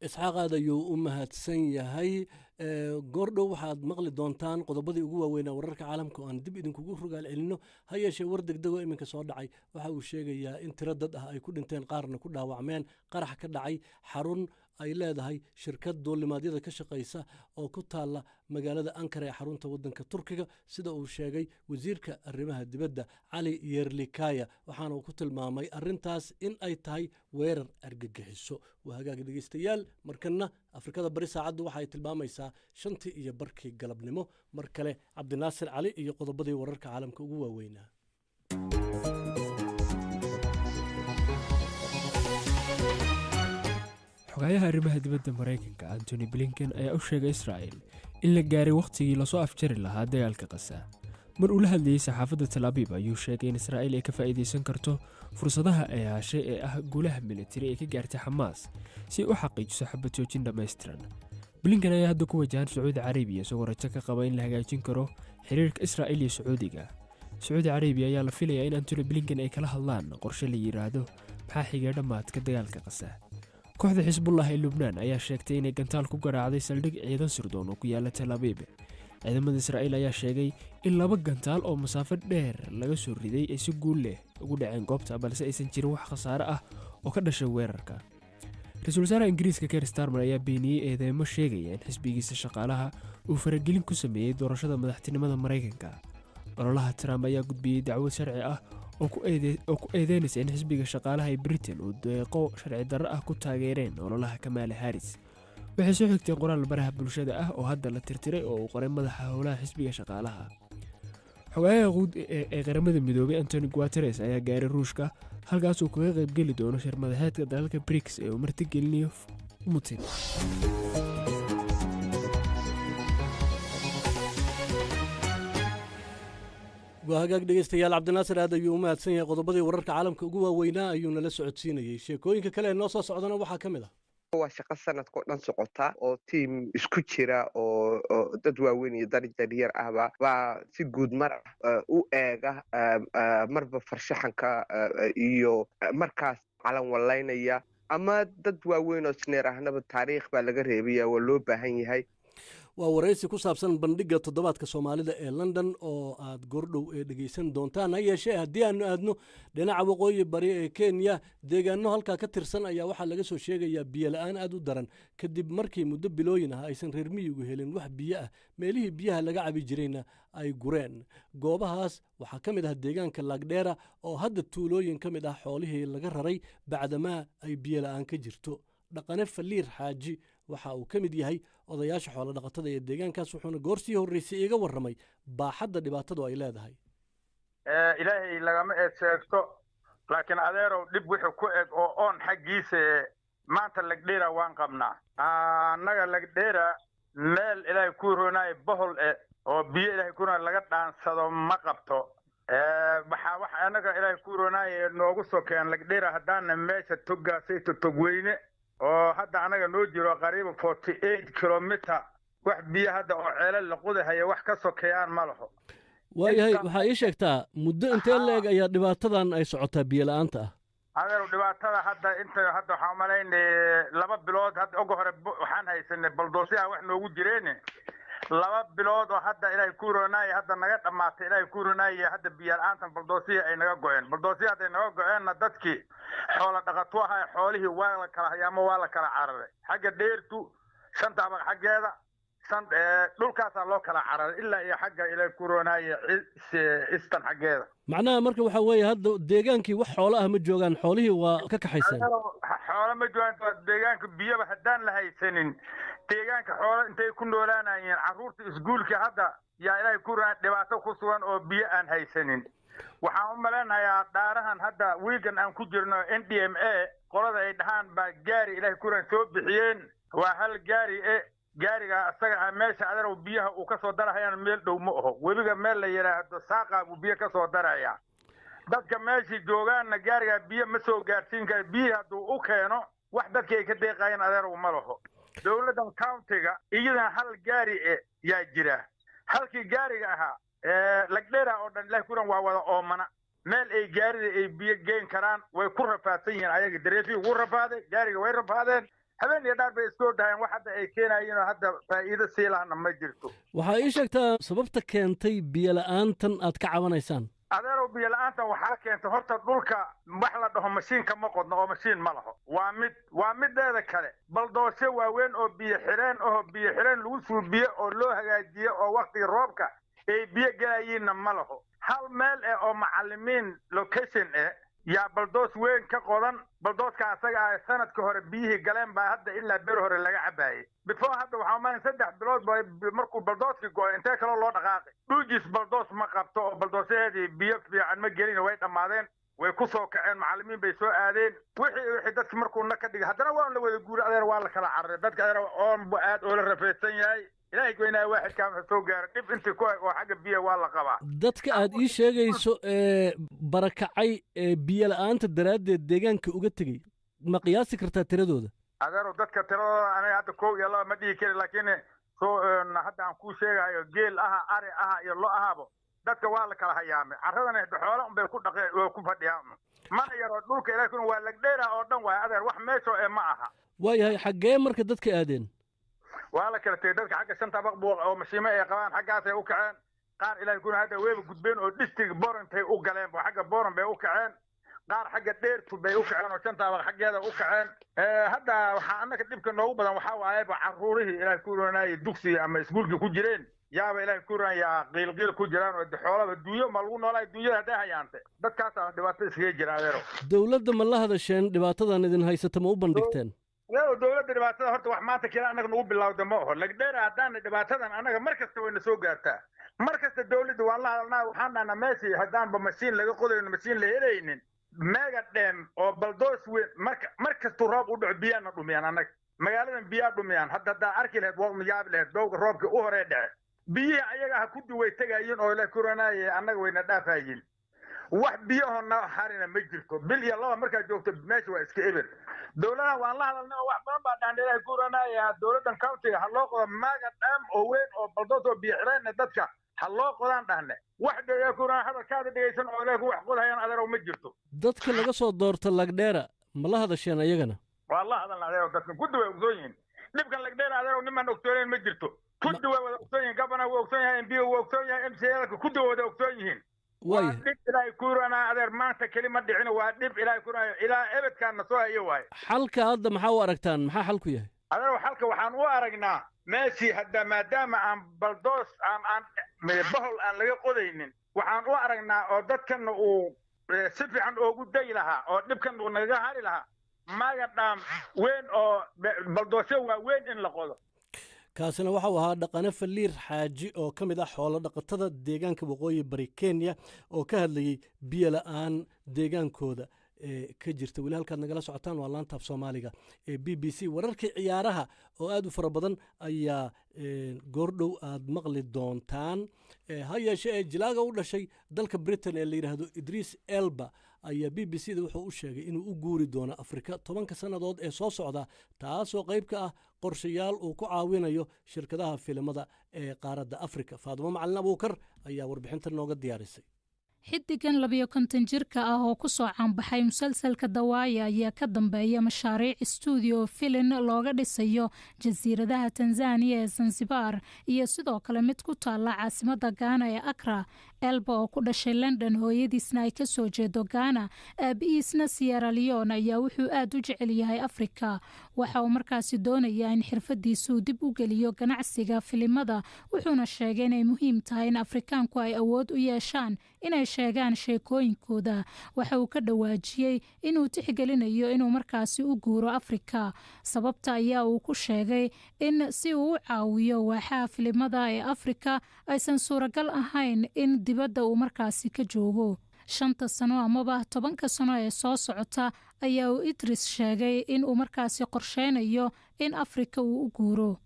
Isxaaq aad ayuu u mahadsan yahay. Goordhow waxaad maqli doontaan qodobadii ugu waaweynaa wararka caalamka oo aan dib idinkugu rogaal celinno. Ha yeeshee, war degdegoo iminka soo dhacay waxa uu sheegayaa in tiro dad ah ay ku dhinteen, qaarna ku dhaawacmeen qarax ka dhacay xarun ay leedahay shirkad duulimaadyada ka shaqaysa oo ku taalla magaalada Ankara ee xarunta waddanka Turkiga, sida uu sheegay wasiirka arrimaha dibadda Cali Yerlikaya, waxaana uu ku tilmaamay arrintaas in ay tahay weerar argagixiso. Waa hagaag, dhegeystayaal. Markana Afrikada Bari saacaddu waxa ay tilmaamaysaa 5:30 galabnimo. Mar kale Cabdinaasir Cali iyo qodobadii wararka caalamka ugu waaweynaa. Xogayaha arrimaha dibadda Maraykanka Antony Blinken ayaa u sheegay Israa'il in la gaaray wakhtigii lasoo afjari lahaa dagaalka Qasa. Mar uu la hadlayey saxaafadda Talaabib ayuu sheegay in Israa'iil ay ka faa'iidaysan karto fursadaha ay heshay ee ah guulaha militari ee ka gaartay Xamaas si ay u xaqiijiso xabad joojin dhammaystiran. Blinken ayaa hadda ku wajahan Sacuudi Carabiya, isagoo rajo ka qaba in la hagaajin karo xiriirka Israa'iil iyo Sacuudiga. Sacuudi Carabiya ayaa la filayaa in Antony Blinken ay kala hadlaan qorshe la yidhaahdo maxaa xigay dhammaadka dagaalka Qasa. Kooxda Xisbullah ee Lubnaan ayaa sheegtay inay gantaal ku garaacday saldhig ciidan sirdoon oo ku yaala Tel Abiib. Ciidamada Israa'iil ayaa sheegay in laba gantaal oo masaafo dheer laga soo riday ay si guul leh ugu dhaceen goobta, balse aysan jirin wax khasaare ah oo ka dhashay weerarka. Ra-iisul wasaaraha Ingiriiska Keir Starmer ayaa beeniyey eedeymo sheegaya in xisbigiisa Shaqaalaha uu faragelin ku sameeyey doorashada madaxtinimada Maraykanka. Ololaha Trump ayaa gudbiyey dacwad sharci ah oo ku eedeynaysa in xisbiga Shaqaalaha ee Britain uu deeqo sharci darro ah ku taageereen ololaha Kamala Harris. Waxay soo xigteen qoraal baraha bulshada ah oo hadda la tirtiray oo uu qoray madaxa howlaha xisbiga Shaqaalaha. Xogayaha guud ee Qaramada Midoobay Antony Guteres ayaa gaaray Ruushka, halkaas uu kaga qaybgeli doono shir madaxeedka dalalka BRICS ee uu martigelinayo Putin. Waa hagaag, dhegeystayaal. Cabdinaasir aad ayuu u mahadsan yahay. Qodobadii wararka caalamka ugu waaweynaa ayuu nala socodsiinayey. Sheekooyinka kale ee noo soo socdana waxaa ka mid ah: Waa shaqo sanadka oo dhan socota oo tiim isku jira oo dad waaweyn iyo dad yaryar ahba baa si guud mar ah u eega marba farshaxanka iyo markaas calan wallaynaya ama dad waaweyn oo sneer ahnaba taariikh baa laga reebaya, waa loo baahan yahay. Waa waraysi ku saabsan bandhigga toddobaadka Soomaalida ee London oo aad goordhow ee dhegeysan doontaan. Ha yeeshee, haddii aanu aadno dhinaca waqooyi bari ee Kenya, deegaano halkaa ka tirsan ayaa waxaa laga soo sheegayaa biyo la-aan aad u daran, kadib markii muddo bilooyin ah aysan reer miyigu helin wax biyo ah, meelihii biyaha laga cabi jirayna ay gureen. Goobahaas waxaa ka mid ah deegaanka Laagdheera oo hadda tuulooyin ka mid ah xoolihii laga raray bacdamaa ay biyo la-aan ka jirto. Dhaqane Faliir Xaaji waxa uu ka mid yahay odayaasha xoolodhaqatada ee deegaankaas, wuxuuna goorsii horreysay iiga warramay baaxadda dhibaatadu ay leedahay. Ilaahay lagama eed sheegto, laakiin adeerow dhib wuxuu ku eg oo oon xaggiisa maanta Lagdheera waan qabnaa. Annaga Lagdheera meel Ilaahay ku roonaayo bohol e oo biyo Ilaahay ku roonaayo laga dhaansado ma qabto. Waxaa wax annaga Ilaahay ku roonaayo noogu sokeen Lagdheera haddaana meesha togaasayto togweyne oo hadda anaga noo jiro qariiba 48 kilometer, wax biyo hadda oo ceelal la qudahaya wax ka sokeeyaan ma laho. Waayahay, waxaa ii sheegtaa muddo intee la-eg ayaa dhibaatadan ay socotaa biyo la-aanta ah? Adeeru, dhibaatada hadda inta hadda waxaan umalaynay 2 bilood. Hadda oga hore waxaan haysanay baldoosyaha wax noogu jireene 2 bilood oo hadda Ilaahay ku roonaayo hadda naga dhammaatay. Ilaahay ku roonaayo hadda biyo la-aantan baldoosihii ay naga go'een. Baldoosihii hadday naga go'eenna, dadkii xoola dhaqato ahaa xoolihii waa la kala hayaamo, waa la kala cararay xagga dheertu shanta abaq xaggeeda shan dhulkaasaa loo kala cararay ilaa iyo xagga Ilaahay ku roonaayo istan xaggeeda. Macnaha marka waxaa weeye hadda deegaankii wax xoolo ah ma joogaan, xoolihii waa ka kaxayseen? Xoolo ma joogaan deegaanka. Biyoba haddaan la haysanin, deegaanka xoolo intay ku noolaanayeen? Carruurta iskuulka hadda yaa Ilaahay ku roonaayo dhibaato ku sugan oo biyo aan haysanin. Waxaan u malaynayaa dhaarahan hadda wiigan aan ku jirno NDMA qolada ay dhahaan baa gaari Ilaahay ku roon soo bixiyeen. Waa hal gaari e gaariga asaga ah meesha aderow biyaha uu ka soo darahayaan meel dhow ma aho. Webiga meel la yidhaahdo Saaqa buu biyo ka soo darayaa. Dadka meeshii joogaanna gaarigaa biyo ma soo gaarsiin kara. Biyihii hadduu u keeno, wax dadkii ay ka deeqayeen adeerow ma laho. Dowladdan countiga iyadana hal gaari e yaa jira. Halkii gaariga ahaa Lagdheera oo dhan Ilahi kuran waa wada oomana. Meel ay gaarida ay biyo geen karaan way ku rafaadsan yihiin. Ayaga dareefii ugu rafaaday gaariga way rafaadeen. Habeen iyo dhaar bay iskoo dhahayeen. Wax hadda ay keenayeen oo hadda faa'iido sii lahana ma jirto. Waxaa ii sheegtaa sababta keentay biyo la'aantan aad ka cabanaysaan. Adeerow, biyo la'aantan waxaa keentay horta dhulka wax la dhaho mashiinka ma qodno oo mashiin ma laho. Waa mid, waa mideeda kale baldoosyo waaweyn oo biyo xireen oo biyo xireen lagu suubiye oo loo hagaajiye oo waktiga roobka ay biyo gelayiinna ma laho. Hal meel eh oo macalimiin location eh yaa baldoos weyn ka qodan. Baldooska asaga ah sanadka hore biyihii galeen baa hadda ilaa ber hore laga cabaayay. Before hadda waxaa umayn 3 bilood ba markuu baldooskii go'ay, intee kaloo loo dhaqaaqay. Dhuujis baldoos ma qabto oo baldoosyaheedii biyo fiican ma gelin, way dhammaadeen, way ku soo kaceen, macallimiin bay soo aadeen. Wixii dadki markuu na ka dhigay, haddana waa la wada guuray adeer, waa la kala cararay dadka. Adeer, oon bu aad oola rafeedsan yahay. Ilaahay goynaa waaxidkaa wuxuu soo gaaray dhib intii ku eg oo xagga biya waa la qabaa. Dadka aad ii sheegayso ee barakacay ee biyo la'aanta daraaddeed deegaanka uga tegey, ma qiyaasi kartaa tiradooda? Adeerow, dadka tiradooda aniga hadda kow iyo laba ma dhihi kari, laakiin soo hadda aan kuu sheegayo geel aha, ari aha iyo lo ahabo, dadka waa la kala hayaamay. Carradana xoolo unbay ku dhaqeen oo ku fadhiyaan, mana yaro dhulka. Ilahay kun waa lagdheera oo dhan waay adeer, wax meeshoo ee ma aha. Waayahay, xaggee marka dadka aadeen? Waa la kala tegey dadka. Xagga shanta baq buuq oo mashiimo ay qabaan xaggaasay u kaceen. Qaar Ilahay kuna hadda weyba gudbeen oo district Borantay u galeen, oo xagga Boran bay u kaceen. Qaar xagga Dheertu bay u kaceen oo shanta baq xaggeeda u kaceen. Hadda waxaa annaka dhibka noogu badan waxaa waayeba carruurihii Ilahay ku ranayay dugsiga ama iskuulkii ku jireen yaaba Ilahay ku ran yaa qiilqiil ku jiraan oo xoolaba duunyo ma lagu noolaa duunyada hadday hayaante. Dadkaasaa dhibaato iskaga jira adeero. Dowladda ma la hadasheen? Dhibaatadan idin haysata ma u bandhigteen? Adeero, dowladda dhibaatada horta wax maanta kila annaga nagu bilowda ma oho. Lagdheera haddaana dhibaatadan annaga mar kasta wayna soo gaartaa. Mar kasta dowladda waan la hadalnaa. Waxaan dhahnaa meeshii haddaanba mashiin laga qodayno, mashiin la helaynin, mega dam oo baldoos weyn. Marka mar kastuu roob u dhaco biyaana dhumiyaan annaga magaaladan, biyaa dhumiyaan. Hadda haddaa arki lahayd waa yaabi lahayd. Dowga roobkii u horee dhece, biyihii ayaga ah kudi way tegayiin oo la koranaaye annaga wayna dhaafayiin. Wax biyahoo harina ma jirto. Bil iyo laba markaad joogto meesha waa iska eber. Dowladaha waan la hadalnay oo wax badan baa dhahan Ilaahay ku ranaya dowladdan countiga ha loo qodo mega dam oo weyn oo baldoos oo biyo xireen dadka ha loo qodaan dhahne. Wax Ilaahay ku ranaya hadalkaada dhegaysan oo Ilaahay ku wax qodayaan adeerow ma jirto. Dadka laga soo doorta Lagdheera ma la hadasheen ayagana? Waa la hadalna adeerow. Dadka guddi way ogsoon yihiin dhibkan Lagdheera adeerow. Nimaan ogsoonayn ma jirto. Guddi way wada ogsoon yihiin. Governor wuu ogsoon yahay, MP wuu ogsoon yahay, MCA guddi way wada ogsoon yihiin. Waa dhib Ilaahay ku ranaa adeer, maanta keli ma dhicin. Waa dhib Ilaahay ku ranaayo ilaa ebedkaana soo hayo waaye. Xalka hadda maxaa u aragtaan? Maxaa xalku yahay? Adeer, xalka waxaan u aragnaa meeshii hadda maadaama aan baldoos aan bahol aan laga qodaynin, waxaan u aragnaa oo dadkanna uu si fiican oogu dayi lahaa oo dhibkan uu nagaga hari lahaa mega dam weyn oo baldoosyo waaweyn in la qodo. Kaasina waxau ahaa Dhaqane Faliir Xaaji oo ka mid ah xoolo dhaqatada deegaanka waqooyi bari Kenya oo ka hadlayey biyo la'aan deegaankooda ee ka jirta. Weli halkaad nagala socotaan waa laanta af Soomaaliga ee BBC. Wararkii ciyaaraha oo aad u fara badan ayaa goordhow aad maqli doontaan. Ha yeeshee ee jilaaga u dhashay dalka Britain ee la yidhaahdo Idris Elba ayaa BBC da wuxuu u sheegay inuu u guuri doono Afrika 10-ka sannadood ee soo socda, taasoo qayb ka ah qorshayaal uu ku caawinayo shirkadaha filimada ee qaaradda Afrika. Faadimo Macalin Abuukar ayaa warbixinta nooga diyaarisay. Xidigan 52 jirka ah oo kusoo caanbaxay musalsalka The Wire ayaa ka dambeeya mashaariic stuudiyo filin looga dhisayo jasiiradaha Tanzaniya ee Zanzibar iyo sidoo kale mid ku taala caasimada Gaana ee Akra. Elba oo ku dhashay London, hooyadiisna ay kasoo jeedo Gaana, aabihiisna Sierra Leone, ayaa wuxuu aad u jecel yahay Afrika. Waxa uu markaasi doonayaa in xirfadiisuu dib u geliyo ganacsiga filimada, wuxuuna sheegay inay muhiim tahay in Afrikaanku ay awood u yeeshaan inay sheegaan sheekooyinkooda. Waxa uu ka dhawaajiyey inuu tixgelinayo inuu markaasi u guuro Afrika. Sababta ayaa uu ku sheegay in si uu u caawiyo waaxaha filimada ee Afrika aysan suuragal ahayn in dibadda uu markaasi ka joogo. 5-ta sano amaba 10-ka sano ee soo socota ayaa uu Idris sheegay in uu markaasi qorsheynayo in Afrika uu u guuro.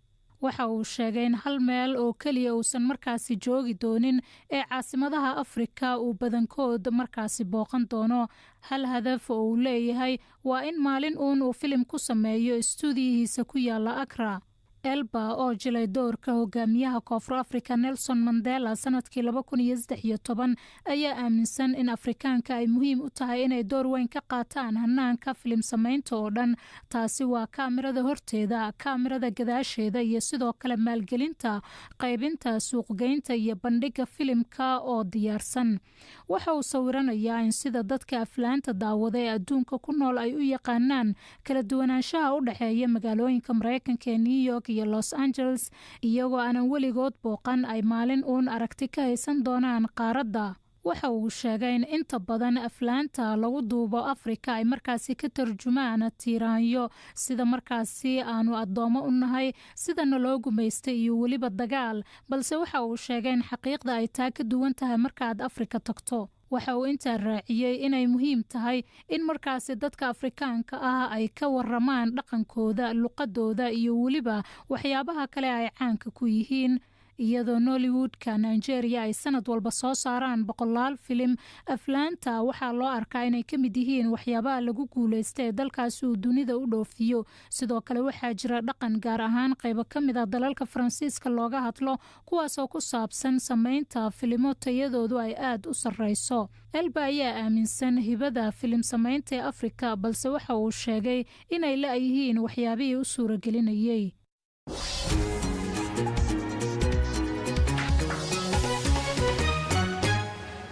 Waxa uu sheegay in hal meel oo keliya uusan markaasi joogi doonin ee caasimadaha Afrika uu badankood markaasi booqan doono. Hal hadaf oo uu leeyahay waa in maalin uun uu filim ku sameeyo istuudiyihiisa ku yaala Akra. Elba oo jilay doorka hogaamiyaha Koonfur Africa Nelson Mandela sanadkii 2013 ayaa aaminsan in Afrikaanka ay muhiim u tahay inay door weyn ka qaataan hanaanka filim samaynta oo dhan. Taasi waa kaamirada horteeda, kaamirada gadaasheeda iyo sidoo kale maalgelinta, qaybinta, suuqgeynta iyo bandhiga filimka oo diyaarsan. Waxa uu sawiranayaa in sida dadka aflaanta daawada ee adduunka ku nool ay u yaqaanaan kala duwanaanshaha u dhexeeya magaalooyinka Mareykanka ee New York iyo Los Angeles, iyagoo aanan weligood booqan, ay maalin uun aragti ka haysan doonaan qaaradda. Waxa uu sheegay in inta badan aflaanta lagu duubo Afrika ay markaasi ka tarjumaan tiiraanyo, sida markaasi aanu addoomo u nahay, sidana loo gumaystay iyo weliba dagaal, balse waxa uu sheegay in xaqiiqda ay taa ka duwan tahay markaaad Afrika tagto. Waxa uu intaa raaciyey inay muhiim tahay in markaasi dadka Afrikaanka ah ay ka waramaan dhaqankooda, luqadooda iyo weliba waxyaabaha kale ay caanka ku yihiin. Iyadoo Nollywoodka Nigeria ay sanad walba soo saaraan boqolaal filim, aflaanta waxaa loo arkaa inay ka mid yihiin waxyaabaha lagu guuleysta ee dalkaasi uu dunida u dhoofiyo. Sidoo kale waxaa jira dhaqan gaar ahaan qaybo ka mid ah dalalka Faransiiska looga hadlo, kuwaasoo ku saabsan samaynta filimo tayadoodu ay aada u sarreyso. Elba ayaa aaminsan hibada filim samaynta ee Afrika, balse waxa uu sheegay inay la-yihiin waxyaabihii u suuragelinayay.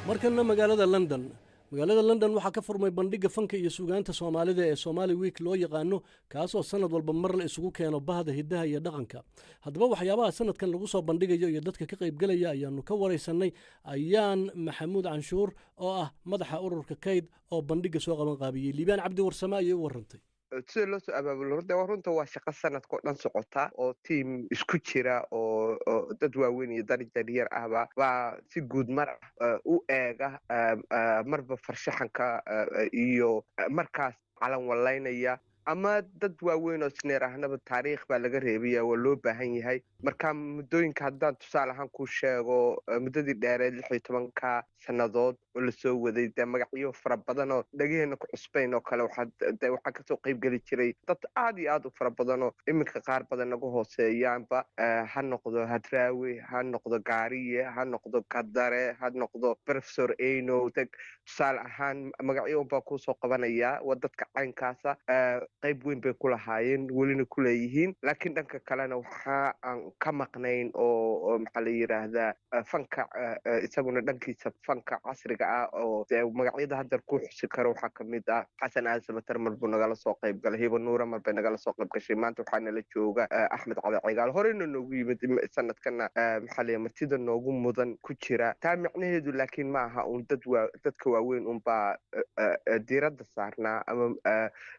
Markana magaalada London. Magaalada London waxaa ka furmay bandhigga fanka iyo suugaanta Soomaalida ee Somaali Week loo yaqaano, kaasoo sanad walba mar la isugu keeno bahda hiddaha iyo dhaqanka. Haddaba waxyaabaha sanadkan lagu soo bandhigayo iyo dadka ka qaybgelaya ayaanu ka waraysanay Ayaan Maxamuud Canshuur oo ah madaxa ururka Kayd oo bandhigga soo qaban qaabiyey. Liibaan Cabdi Warsame ayay u warrantay. Sida loo soo abaabulo, runta waa runta, waa shaqo sanadka oo dhan socota oo tiim isku jira oo dad waaweyn iyo dad yaryar ahba baa si guud mar ah u eega marba farshaxanka iyo markaas calan wallaynaya ama dad waaweyn oo sneer ahnaba taariikh baa laga reebaya, waa loo baahan yahay. Marka muddooyinka haddaan tusaale ahaan kuu sheego, muddadii dheereed 16-ka sannadood oo lasoo waday, dee magacyo fara badan oo dhagaheena ku cusbayn oo kale waxaa de waxaa kasoo qayb geli jiray dad aad iyo aad u fara badan oo iminka qaar badan naga hooseeyaanba, ha noqdo Hadraawi, ha noqdo Gaariye, ha noqdo Kadare, ha noqdo Professor Eno. Tusaale ahaan magacyo unbaa kuusoo qabanaya. Waa dadka caynkaasa qayb weyn bay ku lahaayeen, welina ku leeyihiin. Laakiin dhanka kalena waxa aan ka maqnayn oo maxaa la yidhaahdaa, fanka isaguna dhankiisa, fanka casriga ah oo dee magacyada hadda ku xusi karo waxaa kamid ah Xasan Aadan Samatar, mar buu nagala soo qayb galay. Hiba Nuura mar bay nagala soo qayb gashay. Maanta waxaa nala jooga Axmed Cali Cigaal, horeyna noogu yimid, sanadkana maxaa la martida noogu mudan ku jira. Taa micnaheedu laakiin ma aha uun dad waa dadka waaweyn unbaa diiradda saarnaa ama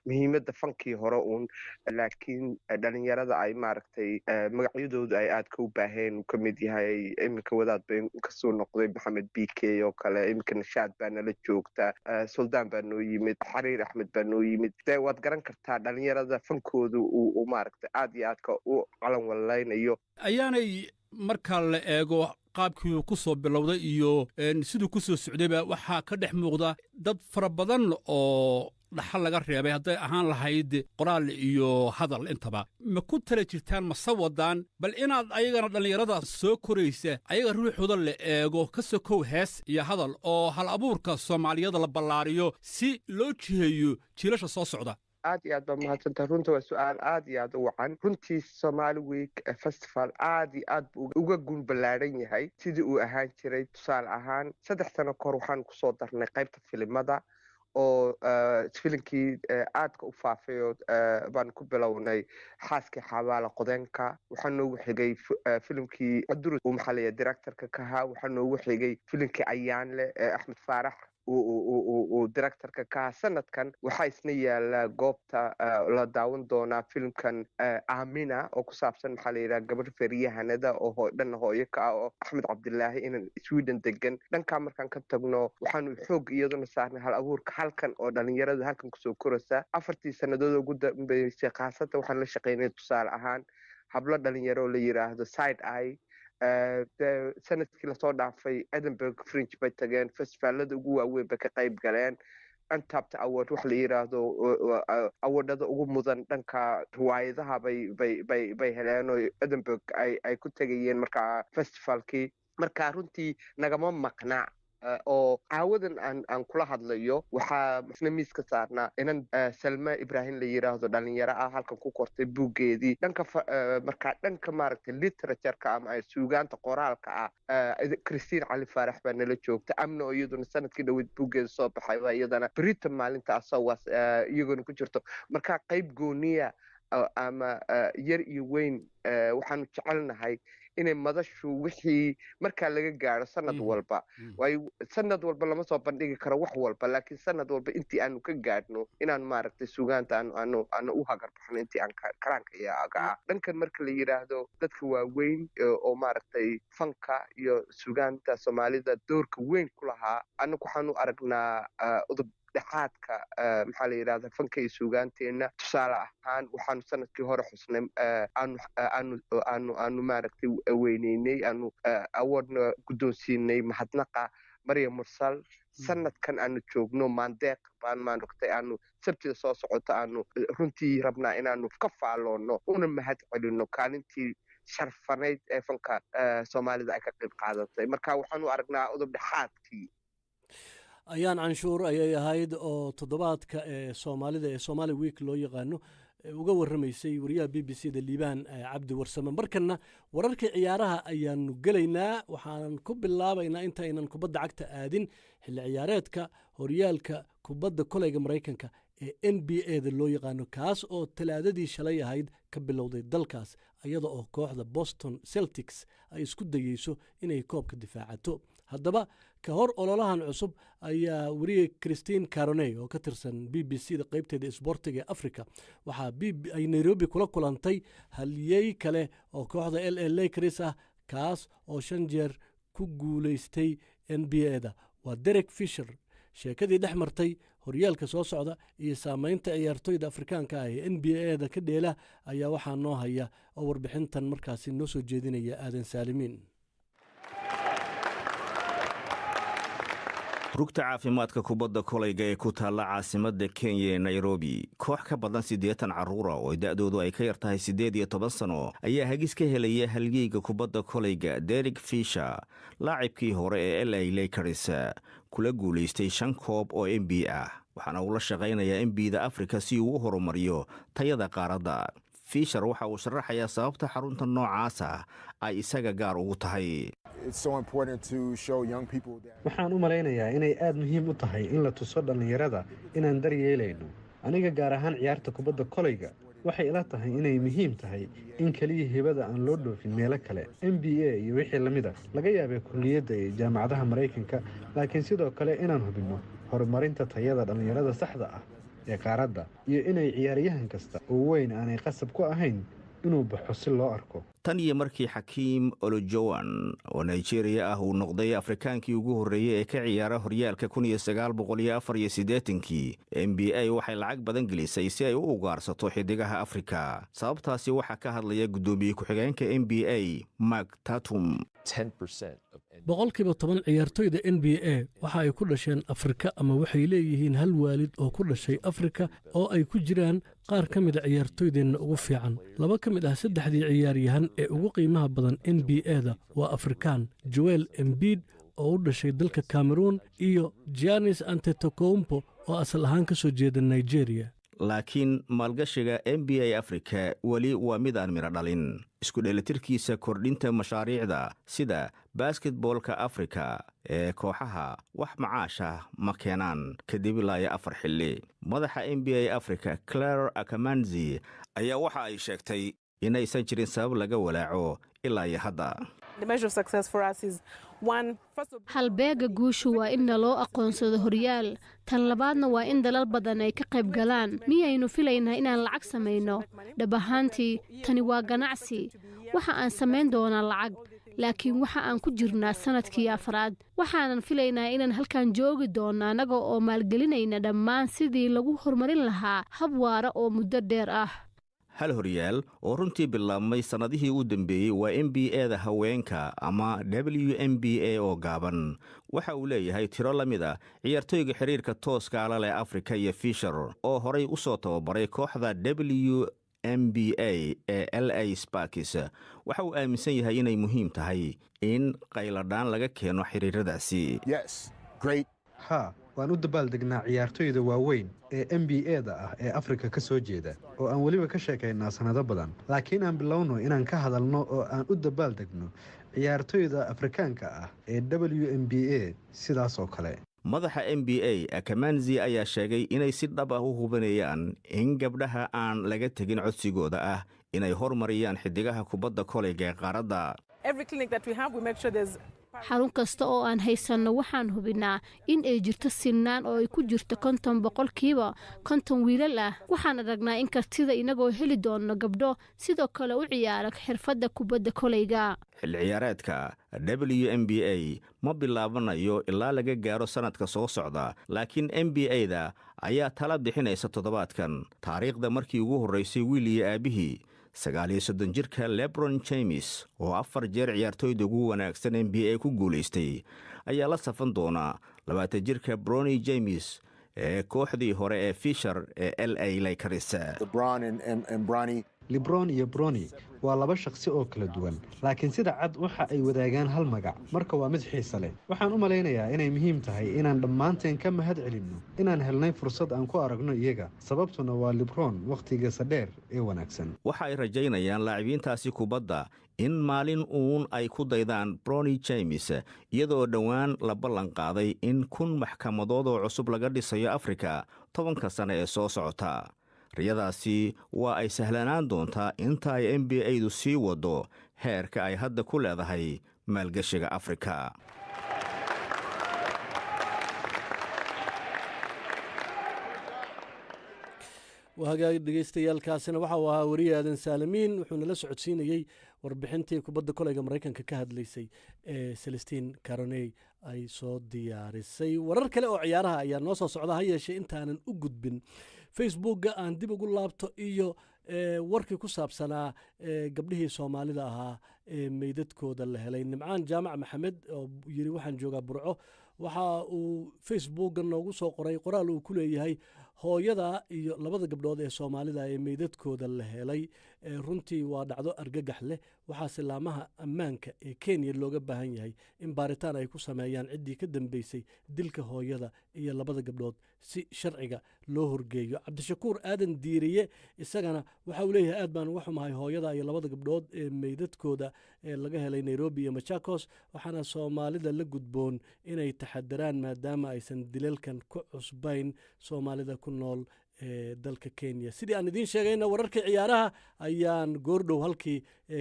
muhiimadda fankii hore uun, laakiin dhalinyarada ay maaragtay magacyadoodu ay aadka u baaheen uu ka mid yahay iminka wadaad bay kasoo noqday Maxamed B K oo kale. Iminka Nashaad baa nala joogta, Suldaan baa noo yimid, Xariir Axmed baa noo yimid. Dee waad garan kartaa dhalinyarada fankoodu uu maaragtay aad iyo aadka u calan wallaynayo. Ayaanay, marka la eego qaabkii ku soo bilowday iyo siduu ku soo socdayba, waxaa ka dhex muuqda dad fara badan oo dhaxal laga reebay, hadday ahaan lahayd qoraal iyo hadal intaba. Ma ku tala jirtaan mase wadaan bal inaad ayagana dhallinyarada soo koraysa ayaga ruuxooda la eego, ka sokow hees iyo hadal, oo hal abuurka Soomaaliyada la ballaariyo si loo jiheeyo jiilasha soo socda? Aad iyo aad baa mahadsantaha. Runta waa su-aal aad iyo aad u wacan. Runtii Somali Week Festival aad iyo aad buu uga gun ballaadhan yahay sidii uu ahaan jiray. Tusaale ahaan 3 sano kahor waxaan kusoo darnay qaybta filimada oo filinkii aadka u faafay oo baan ku bilownay, Xaaskii Xabaala Qodeenka. Waxaa noogu xigay filimkii Durus uu maxaa layahay directorka ka ahaa. Waxaa noogu xigay filimkii Ayaanle ee Axmed Faarax uu directorka ka ahaa. Sanadkan waxaa isna yaala goobta la daawan doonaa filimkan Aamina oo ku saabsan maxaa la yidhaha gabadh feeryahanada oo dhan hooyo ka ah oo Axmed Cabdilaahi inan Sweden degan. Dhankaa markaan ka tagno, waxaanu xoog iyaduna saarnay hal abuurka halkan oo dhalinyarada halkan kusoo koraysa. 4-tii sannadood ugu dambeysay khaasatan waxaan la shaqaynay tusaale ahaan hablo dhalinyaro oo la yiraahdo Side Eye. Sanadkii lasoo dhaafay Edinburgh Fringe bay tageen, festivaalada ugu waaweyn bay ka qayb galeen. Untapped Award wax la yidhaahdo, awardada ugu mudan dhanka riwaayadaha bay heleen oo Edinburgh ay ku tegayeen markaa festivalkii. Marka runtii nagama maqna, oo caawadan aan kula hadlayo waxaa isna miis ka saarnaa inan Salma Ibrahim la yidhaahdo, dhalinyaro ah, halkan ku kortay, buuggeedii dhanka markaa dhanka maaragtay literatureka ama suugaanta qoraalka ah. Christine Cali Faarax baa nala joogta, Amna oo iyaduna sanadkii dhaweyd buuggeeda soo baxay baa iyadana Britain maalinta asawaas iyaguna ku jirto. Marka qayb gooniya ama yar iyo weyn waxaanu jecelnahay inay madashu wixii markaa laga gaaro sanad walba, waayo sanad walba lama soo bandhigi karo wax walba, laakiin sanad walba intii aanu ka gaadhno inaan maaragtay suugaanta aanu u hagarbaxno intii aan karaanka iyaga ah. Dhankan marka la yidhaahdo dadka waaweyn oo maaragtay fanka iyo suugaanta Soomaalida doorka weyn ku lahaa, annagu waxaanu aragnaa udub dhexaadka, maxaa la yidhahda, fanka iyo suugaanteenna. Tusaale ahaan, waxaanu sanadkii hore xusnay, aanu maaragtay weyneynay, aanu awardna guddoonsiinay mahadnaqa Maryam Mursal. Sanadkan aanu joogno Maandeeq baan maaragtay aanu Sabtida soo socota aanu runtii rabnaa inaanu ka faaloonno una mahad celinno kaalintii sharfanayd ee fanka Soomaalida ay ka qayb qaadatay. Marka waxaanu aragnaa udub dhexaadkii. Ayaan Canshuur ayay ahayd oo toddobaadka ee Soomaalida ee Somali Week loo yaqaano uga warramaysay wariyaha BBC da Liibaan Cabdi Warsame. Markanna wararkii ciyaaraha ayaanu gelaynaa. Waxaanan ku bilaabaynaa, intaynan kubadda cagta aadin, xilli ciyaareedka horyaalka kubadda koleyga Maraykanka ee NBA da loo yaqaano, kaas oo Talaadadii shalay ahayd ka bilowday dalkaas, iyada oo kooxda Boston Celtics ay isku dayeyso inay koobka difaacato. Haddaba ka hor ololahan cusub ayaa weriye Christine Caroney oo ka tirsan BBC da qeybteeda isboortiga ee Africa waxaa ay Nairobi kula kulantay haliyey kale oo kooxda LA Lakers ah, kaas oo shan jeer ku guuleystay NBA da, waa Derek Fisher. Sheekadii dhex martay horyaalka soo socda iyo saameynta ciyaartoyda Afrikaanka ah ee NBA da ka dheela ayaa waxaa noo haya oo warbixintan markaasi noo soo jeedinaya Aadan Saalimiin. Rugta caafimaadka kubadda kolayga ee ku taalla caasimadda Kenya ee Nairobi, koox ka badan 80 carruura oo da'doodu ay ka yar tahay 18 sano ayaa hagis ka helaya halyeyga kubadda kolayga Derek Fisher, laacibkii hore ee LA Lakers kula guulaystay shan koob oo NBA ah. Waxaana uu la shaqaynayaa NBA da Afrika si uu u horumariyo tayada qaaradda. Fisher waxa uu sharaxayaa sababta xarunta noocaas ah ay isaga gaar ugu tahay. Waxaan u malaynayaa inay aad muhiim u tahay in la tuso dhallinyarada inaan daryeelayno. Aniga gaar ahaan ciyaarta kubadda kolayga waxay ila tahay inay muhiim tahay in keliya hibada aan loo dhoofin meelo kale, NBA iyo wixii la mid a, laga yaabay kulliyadda iyo jaamacadaha Maraykanka, laakiin sidoo kale inaan hubinno horumarinta tayada dhallinyarada saxda ah ee qaaradda iyo inay ciyaaryahan kasta oo weyn aanay qasab ku ahayn inuu baxo si loo arko. Tan iyo markii Xakiim Olojowan oo Nigeria ah uu noqday Afrikaankii ugu horreeyey ee ka ciyaara horyaalka 1984-kii, NBA waxay lacag badan gelisay si ay u ugaarsato xidigaha Afrika. Sababtaasi waxaa ka hadlaya guddoomiye ku-xigeenka NBA Mark Tatum. 10% ciyaartoyda NBA waxa ay ku dhasheen Afrika ama waxay leeyihiin hal waalid oo ku dhashay Afrika, oo ay ku jiraan qaar ka mida ciyaartoydeenna ugu fiican. Laba ka mid ah saddexdii ciyaaryahan ee ugu qiimaha badan NBA da waa Afrikaan, Joel Embiid oo u dhashay dalka Cameroon iyo Giannis Antetokounmpo oo asal ahaan ka soo jeeda Nigeria. Laakiin maalgashiga NBA Afrika weli waa mid aan midho dhalin. Isku dheelitirkiisa kordhinta mashaariicda sida basketboolka Afrika ee kooxaha wax macaasha ma keenaan kadib ilaa iyo afar xilli. Madaxa NBA Africa Clare Akamanzi ayaa waxa ay sheegtay inaysan jirin sabab laga walaaco ilaa iyo hadda. Halbeega guushu waa in naloo aqoonsado horyaal. Tan labaadna waa in dalal badan ay ka qayb galaan. Miyaynu filaynaa inaan lacag samayno? Dhab ahaantii, tani waa ganacsi. Waxa aan samayn doonaa lacag, laakiin waxa aan ku jirnaa sanadkii afraad. Waxaanan filaynaa inaan halkan joogi doonno annaga oo maalgelinayna dhammaan sidii lagu horumarin lahaa hab waara oo muddo dheer ah. Hal horyaal oo runtii bilaabmay sannadihii u dambeeyey waa NBA-da haweenka ama WNBA oo gaaban. Waxa uu leeyahay tiro la mid a ciyaartooyga xiriirka tooska la leh Afrika iyo Fisher oo horay u soo tababaray kooxda WNBA ee LA Sparks. Waxa uu aaminsan yahay inay muhiim tahay in qayladhaan laga keeno xiriiradaasi. Haa, waan u dabaaldegnaa ciyaartoyda waaweyn ee NBA-da ah ee Afrika ka soo jeeda oo aan weliba ka sheekaynaa sannado badan, laakiin aan bilowno inaan ka hadalno oo aan u dabaaldegno ciyaartoyda Afrikaanka ah ee WNBA sidaas oo kale. Madaxa NBA Akamanzi ayaa sheegay inay si dhab ah u hubinayaan in gabdhaha aan laga tegin codsigooda ah inay hormariyaan xidigaha kubadda koleyga ee qaaradda. Xarun kasta oo aan haysanno waxaan hubinaa in ay jirto sinnaan oo ay ku jirto 50% 50 wiilal ah. Waxaan aragnaa in kartida inagoo heli doonno gabdho sidoo kale u ciyaara xirfadda kubadda koleyga. Xilli ciyaareedka WNBA ma bilaabanayo ilaa laga gaaro sannadka soo socda, laakiin NBA-da ayaa tala bixinaysa toddobaadkan. Taariikhda markii ugu horraysay wiil iyo aabbihii, 39 jirka LeBron James oo afar jeer ciyaartooyda ugu wanaagsan NBA ku guulaystay ayaa la safan doonaa 20 jirka Bronny James ee kooxdii hore ee Fisher ee LA Lakers. LeBron iyo Bronny waa laba shaqsi oo kala duwan, laakiin sida cad waxa ay wadaagaan hal magac, marka waa mid xiise leh. Waxaan u malaynayaa inay muhiim tahay inaan dhammaanteen ka mahad celinno inaan helnay fursad aan ku aragno iyaga, sababtuna waa LeBron wakhtigiisa dheer ee wanaagsan. Waxa ay rajaynayaan laacibiintaasi kubadda in maalin uun ay ku daydaan Bronny James, iyadoo dhowaan la ballan qaaday in 1000 maxkamadood oo cusub laga dhisayo Afrika 10-ka sane ee soo socota. Riyadaasi waa ay sahlanaan doontaa inta ay NBA-du sii waddo heerka ay hadda ku leedahay maalgashiga Afrika. Waa hagaag, dhegeystayaal, waxa uu ahaa wariye Aadan Saalamiin, wuxuuna la socodsiinayey warbixintii kubadda koleyga Maraykanka ka hadlaysay ee Celestin Caroney ay soo diyaarisay. Warar kale oo ciyaaraha ayaa noo soo socda, ha yeeshee intaanan u gudbin Facebookga aan dib ugu laabto iyo warkii ku saabsanaa gabdhihii Soomaalida ahaa ee meydadkooda la helay. Nimcaan Jaamac Maxamed oo yiri waxaan joogaa Burco, waxa uu Facebookga noogu soo qoray qoraal uu ku leeyahay hooyada iyo labada gabdhood ee Soomaalida ee meydadkooda la helay runtii waa dhacdo argagax leh. Waxaase laamaha ammaanka ee Kenya looga baahan yahay in baaritaan ay ku sameeyaan ciddii ka dambeysay dilka hooyada iyo labada gabdhood si sharciga loo horgeeyo. Cabdishakuur Aadan Diiriye isagana waxa uu leeyahay aad baan uga xumahay hooyada iyo labada gabdhood ee meydadkooda ee laga helay Nairobi iyo Machakos, waxaana Soomaalida la gudboon inay taxadaraan maadaama aysan dilalkan ku cusbayn Soomaalida ku nool ee dalka Kenya. Sidii aan idiin sheegayna, wararka ciyaaraha ayaan goordhow halkii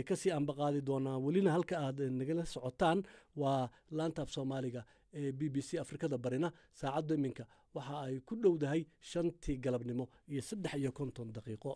kasii ambaqaadi doonaa. Welina halka aad nagala socotaan waa laanta af Soomaaliga ee BBC. Afrikada Barina saacadda iminka waxa ay ku dhowdahay 5-tii galabnimo iyo 53 daqiiqo.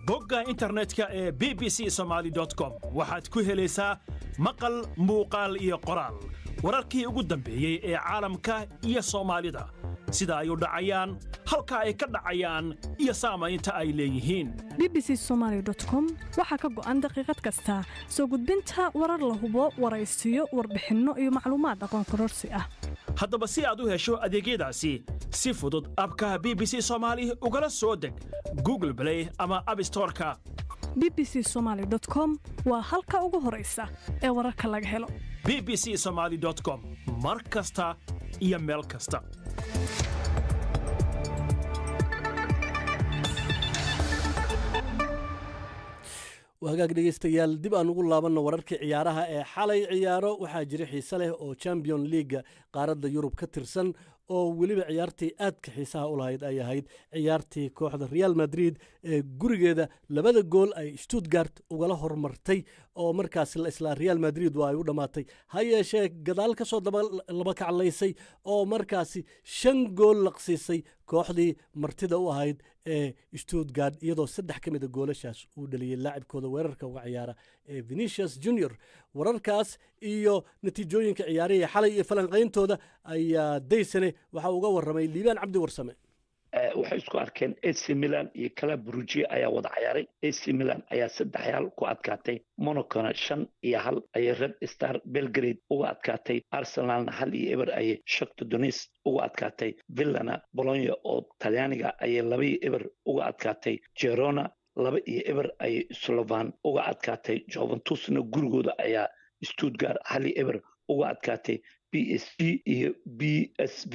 Bogga internetka ee BBC Somaali com waxaad ku helaysaa maqal, muuqaal iyo qoraal wararkii ugu dambeeyey ee caalamka iyo Soomaalida, sida ay u dhacayaan, halka ay ka dhacayaan iyo saamaynta ay leeyihiin. BBC Somaali com waxaa ka go'an daqiiqad kasta soo gudbinta warar la hubo, waraysiyo, warbixinno iyo macluumaad aqoon kororsi ah. Haddaba si aad u hesho adeegyadaasi si fudud, app-ka BBC Soomaali ugala soo deg Google Play ama App Store-ka. BBC Somaali com waa halka ugu horaysa ee wararka laga helo. BBC Somaali com, mar kasta iyo meel kasta. Hagaag, dhegeystayaal, dib aan ugu laabanno wararkii ciyaaraha ee xalay. Ciyaaro waxaa jira xiise leh oo Champion League-ga qaaradda Yurub ka tirsan, oo weliba ciyaartii aadka xiisaha u lahayd ay ahayd ciyaartii kooxda Real Madrid ee gurigeeda labada gool ay Stuttgart ugala hormartay, oo markaas la islaa Real Madrid waa ay u dhammaatay, ha yeeshee gadaal ka soo laba kaclaysay oo markaasi shan gool laqsiisay. Kooxdii martida u ahayd ee Stuttgart, iyadoo saddex ka mida goolashaas uu dhaliyey laacibkooda weerarka uga ciyaara ee Venicius Junior. Wararkaas iyo natiijooyinka ciyaarihii xalay iyo falanqayntooda ayaa Daysane waxa uga warramay Liibaan Cabdi Warsame. Waxay isku arkeen AC Milan iyo Club Brugge ayaa wada cayaaray. AC Milan ayaa 3-0 ku adkaatay. Monacona 5-1 ayay Red Star Belgrade uga adkaatay. Arsenalna 1-0 ayay Shakhtar Donetsk uga adkaatay. Villana Bologna oo Talyaaniga ayay 2-0 uga adkaatay. Girona 2-0 ayay Slovan uga adkaatay. Juventusna gurigooda ayaa Stuttgart 1-0 uga adkaatay. PSG iyo PSV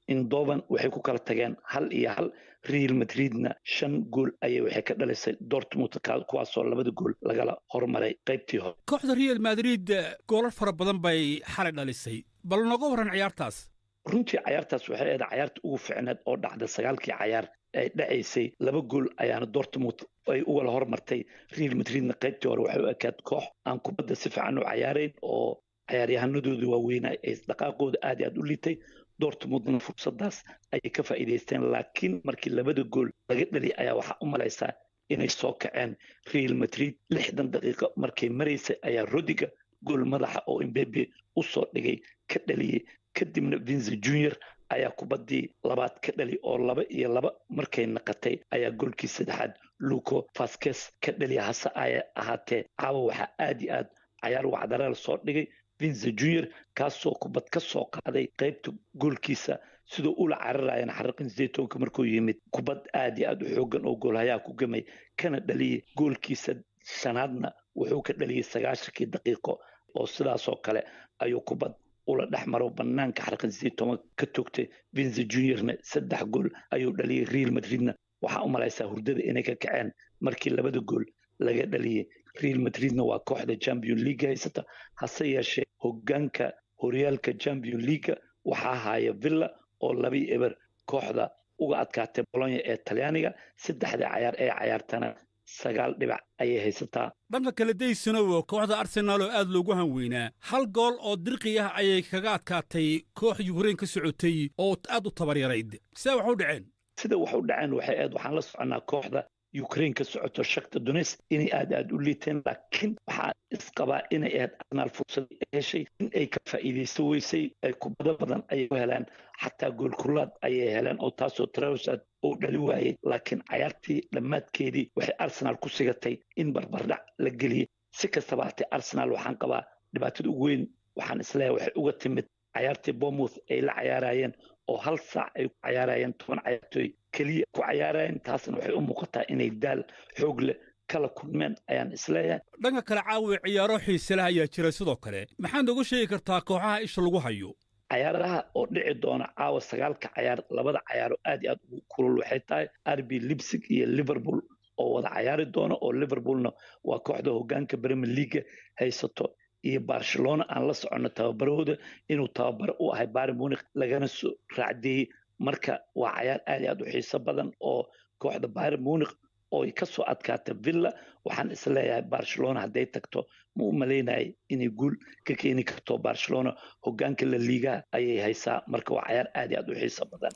Eindhoven waxay ku kala tageen 1-1. Real Madridna shan gool ayay waxay ka dhalisay Dortmund, kuwaasoo labada gool lagala hormaray qaybtii hore. Kooxda Real Madrid goolal fara badan bay xalay dhalisay. Bal nooga warran ciyaartaas. Runtii cayaartaas waxay ahayd cayaarta ugu fiicneed oo dhacda sagaalkii cayaar ay dhacaysay. Laba gool ayaana Dortmund ay ugala hormartay. Real Madridna qaybtii hore waxay u ekayd koox aan kubadda si fiican u cayaarayn, oo cayaaryahanadooda waaweynaa ee dhaqaaqooda aad iyo aad u liitay. Dortmundna fursadaas ayay ka faa'iidaysteen, laakiin markii labada gool laga dhaliy ayaa waxaa u malaysaa inay soo kaceen Real Madrid. 60 daqiiqo markay maraysay ayaa Rudiger gool madaxa oo Mbappe u soo dhigay ka dhaliyey. Kadibna Vinicius Junior ayaa kubaddii labaad ka dhali, oo 2-2 markay naqatay ayaa goolkii saddexaad Luco Vasquez ka dhaliya. Hase ay ahaatee, caawa waxaa aad iyo aad cayaar wacdareel soo dhigay Vinicius Junior, kaasoo kubad ka soo qaaday qaybta goolkiisa, sidoo ula cararayana xariiqin 18-ka markuu yimid, kubad aad iyo aad u xoogan oo goolhayaha ku gamay kana dhaliyey. Goolkiisa shanaadna wuxuu ka dhaliyey 90-kii daqiiqo, oo sidaasoo kale ayuu kubad ula dhex maro banaanka xariiqin 18 ka toogtay. Vinicius Juniorna saddex gool ayuu dhaliyey. Real Madridna waxaa u malaysaa hurdada inay ka kaceen markii labada gool laga dhaliyey. Real Madridna waa kooxda Champion League haysata, hase yeeshee hogaanka horyaalka Champion League waxaa haya Villa oo 2-0 kooxda uga adkaatay Bologna ee Talyaaniga. Saddexda cayaar ee cayaartana sagaal dhibac ayay haysataa. Dhanka kale, Daysanow, kooxda Arsenaal oo aad loogu hanweynaa hal gool oo dirqi ah ayay kaga adkaatay koox Yukrain ka socotay oo aad u tabaryarayd. Sidaa wax u dhaceen? Sida wax u dhaceen waxay ahayd, waxaan la soconnaa kooxda Ukraine ka socoto Shakhtar Donetsk inay aad aad u liiteen, laakiin waxaa isqabaa inay ahayd Arsenal fursad heshay in ay ka faa'iidaysto weysay. Ay kubado badan ayay ku heleen, xataa goolkulaad ayay heleen oo taasoo Trossard uu dhali waayey, laakiin cayaartii dhammaadkeedii waxay Arsenal ku sigatay in barbardhac la geliyey. Si kastaba haatee, Arsenal waxaan qabaa dhibaatada ugu weyn waxaan isleeyahay waxay uga timid cayaartii Bournemouth ay la cayaarayeen, oo hal saac ay ku cayaarayeen, 10 cayaartooy keliya ku cayaarayeen. Taasna waxay u muuqataa inay daal xoog leh kala kulmeen ayaan isleeyahay. Dhanka kale, caawi ciyaaro xiise leh ayaa jira sidoo kale. Maxaad nooga sheegi kartaa kooxaha isha lagu hayo? Cayaaraha oo dhici doona caawa sagaalka cayaar, labada cayaaro aad iyo aad ugu kulul waxay tahay RB Leipzig iyo Liverpool oo wada cayaari doona, oo Liverpoolna waa kooxda hogaanka Premier League haysato, iyo Barcelona aan la soconno tababarahooda inuu tababaro u ahay Bayern Munich lagana soo raacdeeyey. Marka waa cayaar aad iyo aad u xiiso badan, oo kooxda Bayern Munich oo ay ka soo adkaatay Villa, waxaan isleeyahay Barcelona hadday tagto ma u malaynayay inay guul ka keeni karto. Barcelona hogaanka La Ligaha ayay haysaa. Marka waa cayaar aad iyo aad u xiiso badan.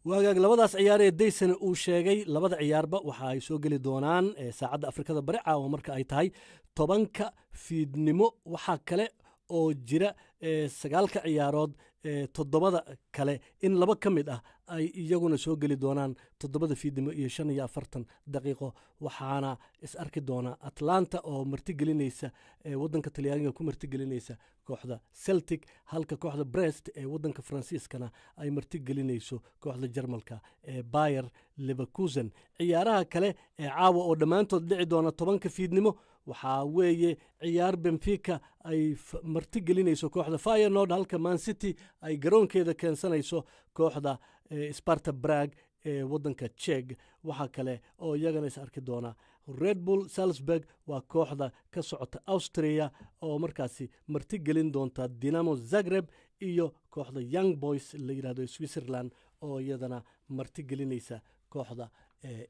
Waagaag, labadaas ciyaar ee Dayson uu sheegay, labada ciyaarba waxa ay soo geli doonaan saacadda Afrikada Bari caawa marka ay tahay 10-ka fiidnimo. Waxaa kale oo jira sagaalka ciyaarood toddobada kale in laba ka mid ah ay iyaguna soo geli doonaan 7-da fiidnimo iyo 45 daqiiqo. Waxaana is arki doona Atlanta oo martigelinaysa waddanka Talyaaniga ku martigelinaysa kooxda Celtic, halka kooxda Brest ee waddanka Faransiiskana ay martigelinayso kooxda Jarmalka ee Bayer Leverkusen. Ciyaaraha kale ee caawa oo dhammaantood dhici doona 10-ka fiidnimo waxaa weeye ciyaar Benfica ay martigelinayso kooxda Feyenoord, halka Man City ay garoonkeeda keensanayso kooxda Sparta Prague ee waddanka Czech. Waxaa kale oo iyagana is arki doona Red Bull Salzburg, waa kooxda ka socota Austria, oo markaasi martigelin doonta Dinamo Zagreb, iyo kooxda Young Boys la yidhahdo Switzerland oo iyadana martigelinaysa kooxda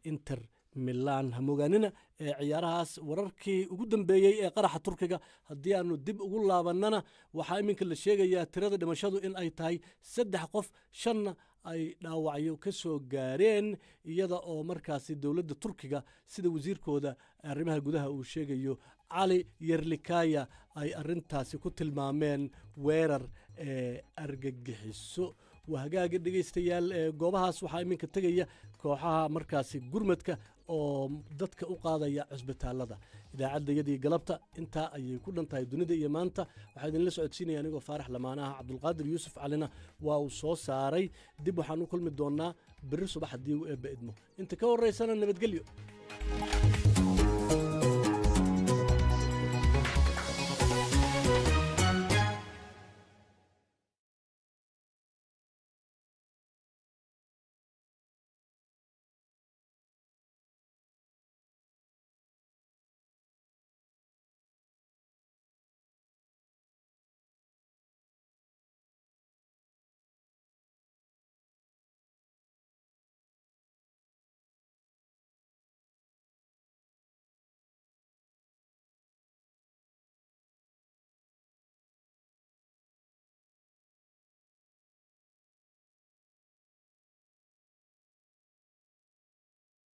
Inter Milan. Hamogaanina ee ciyaarahaas. Wararkii ugu dambeeyey ee qaraxa Turkiga haddii aanu dib ugu laabannana, waxaa iminka la sheegayaa tirada dhimashadu in ay tahay 3 qof, 5-na ay dhaawacyo ka soo gaareen, iyada oo markaasi dowladda Turkiga, sida wasiirkooda arrimaha gudaha uu sheegayo Cali Yerlikaya, ay arintaasi ku tilmaameen weerar ee argagixiso. Waa hagaaga, dhegaystayaal, ee goobahaas waxaa iminka tegaya kooxaha markaasi gurmadka oo dadka u qaadaya cusbitaalada. Idaacaddayadii galabta intaa ayay ku dhan tahay. Dunida iyo Maanta waxaa idinla socodsiinaya anigoo Faarax Lamaanaha. Cabdulqaadir Yuusuf Calina waa uu soo saaray. Dib waxaan u kulmi doonnaa berri subax haddii uu Eebba idmo. Inta ka horraysana, nabadgelyo.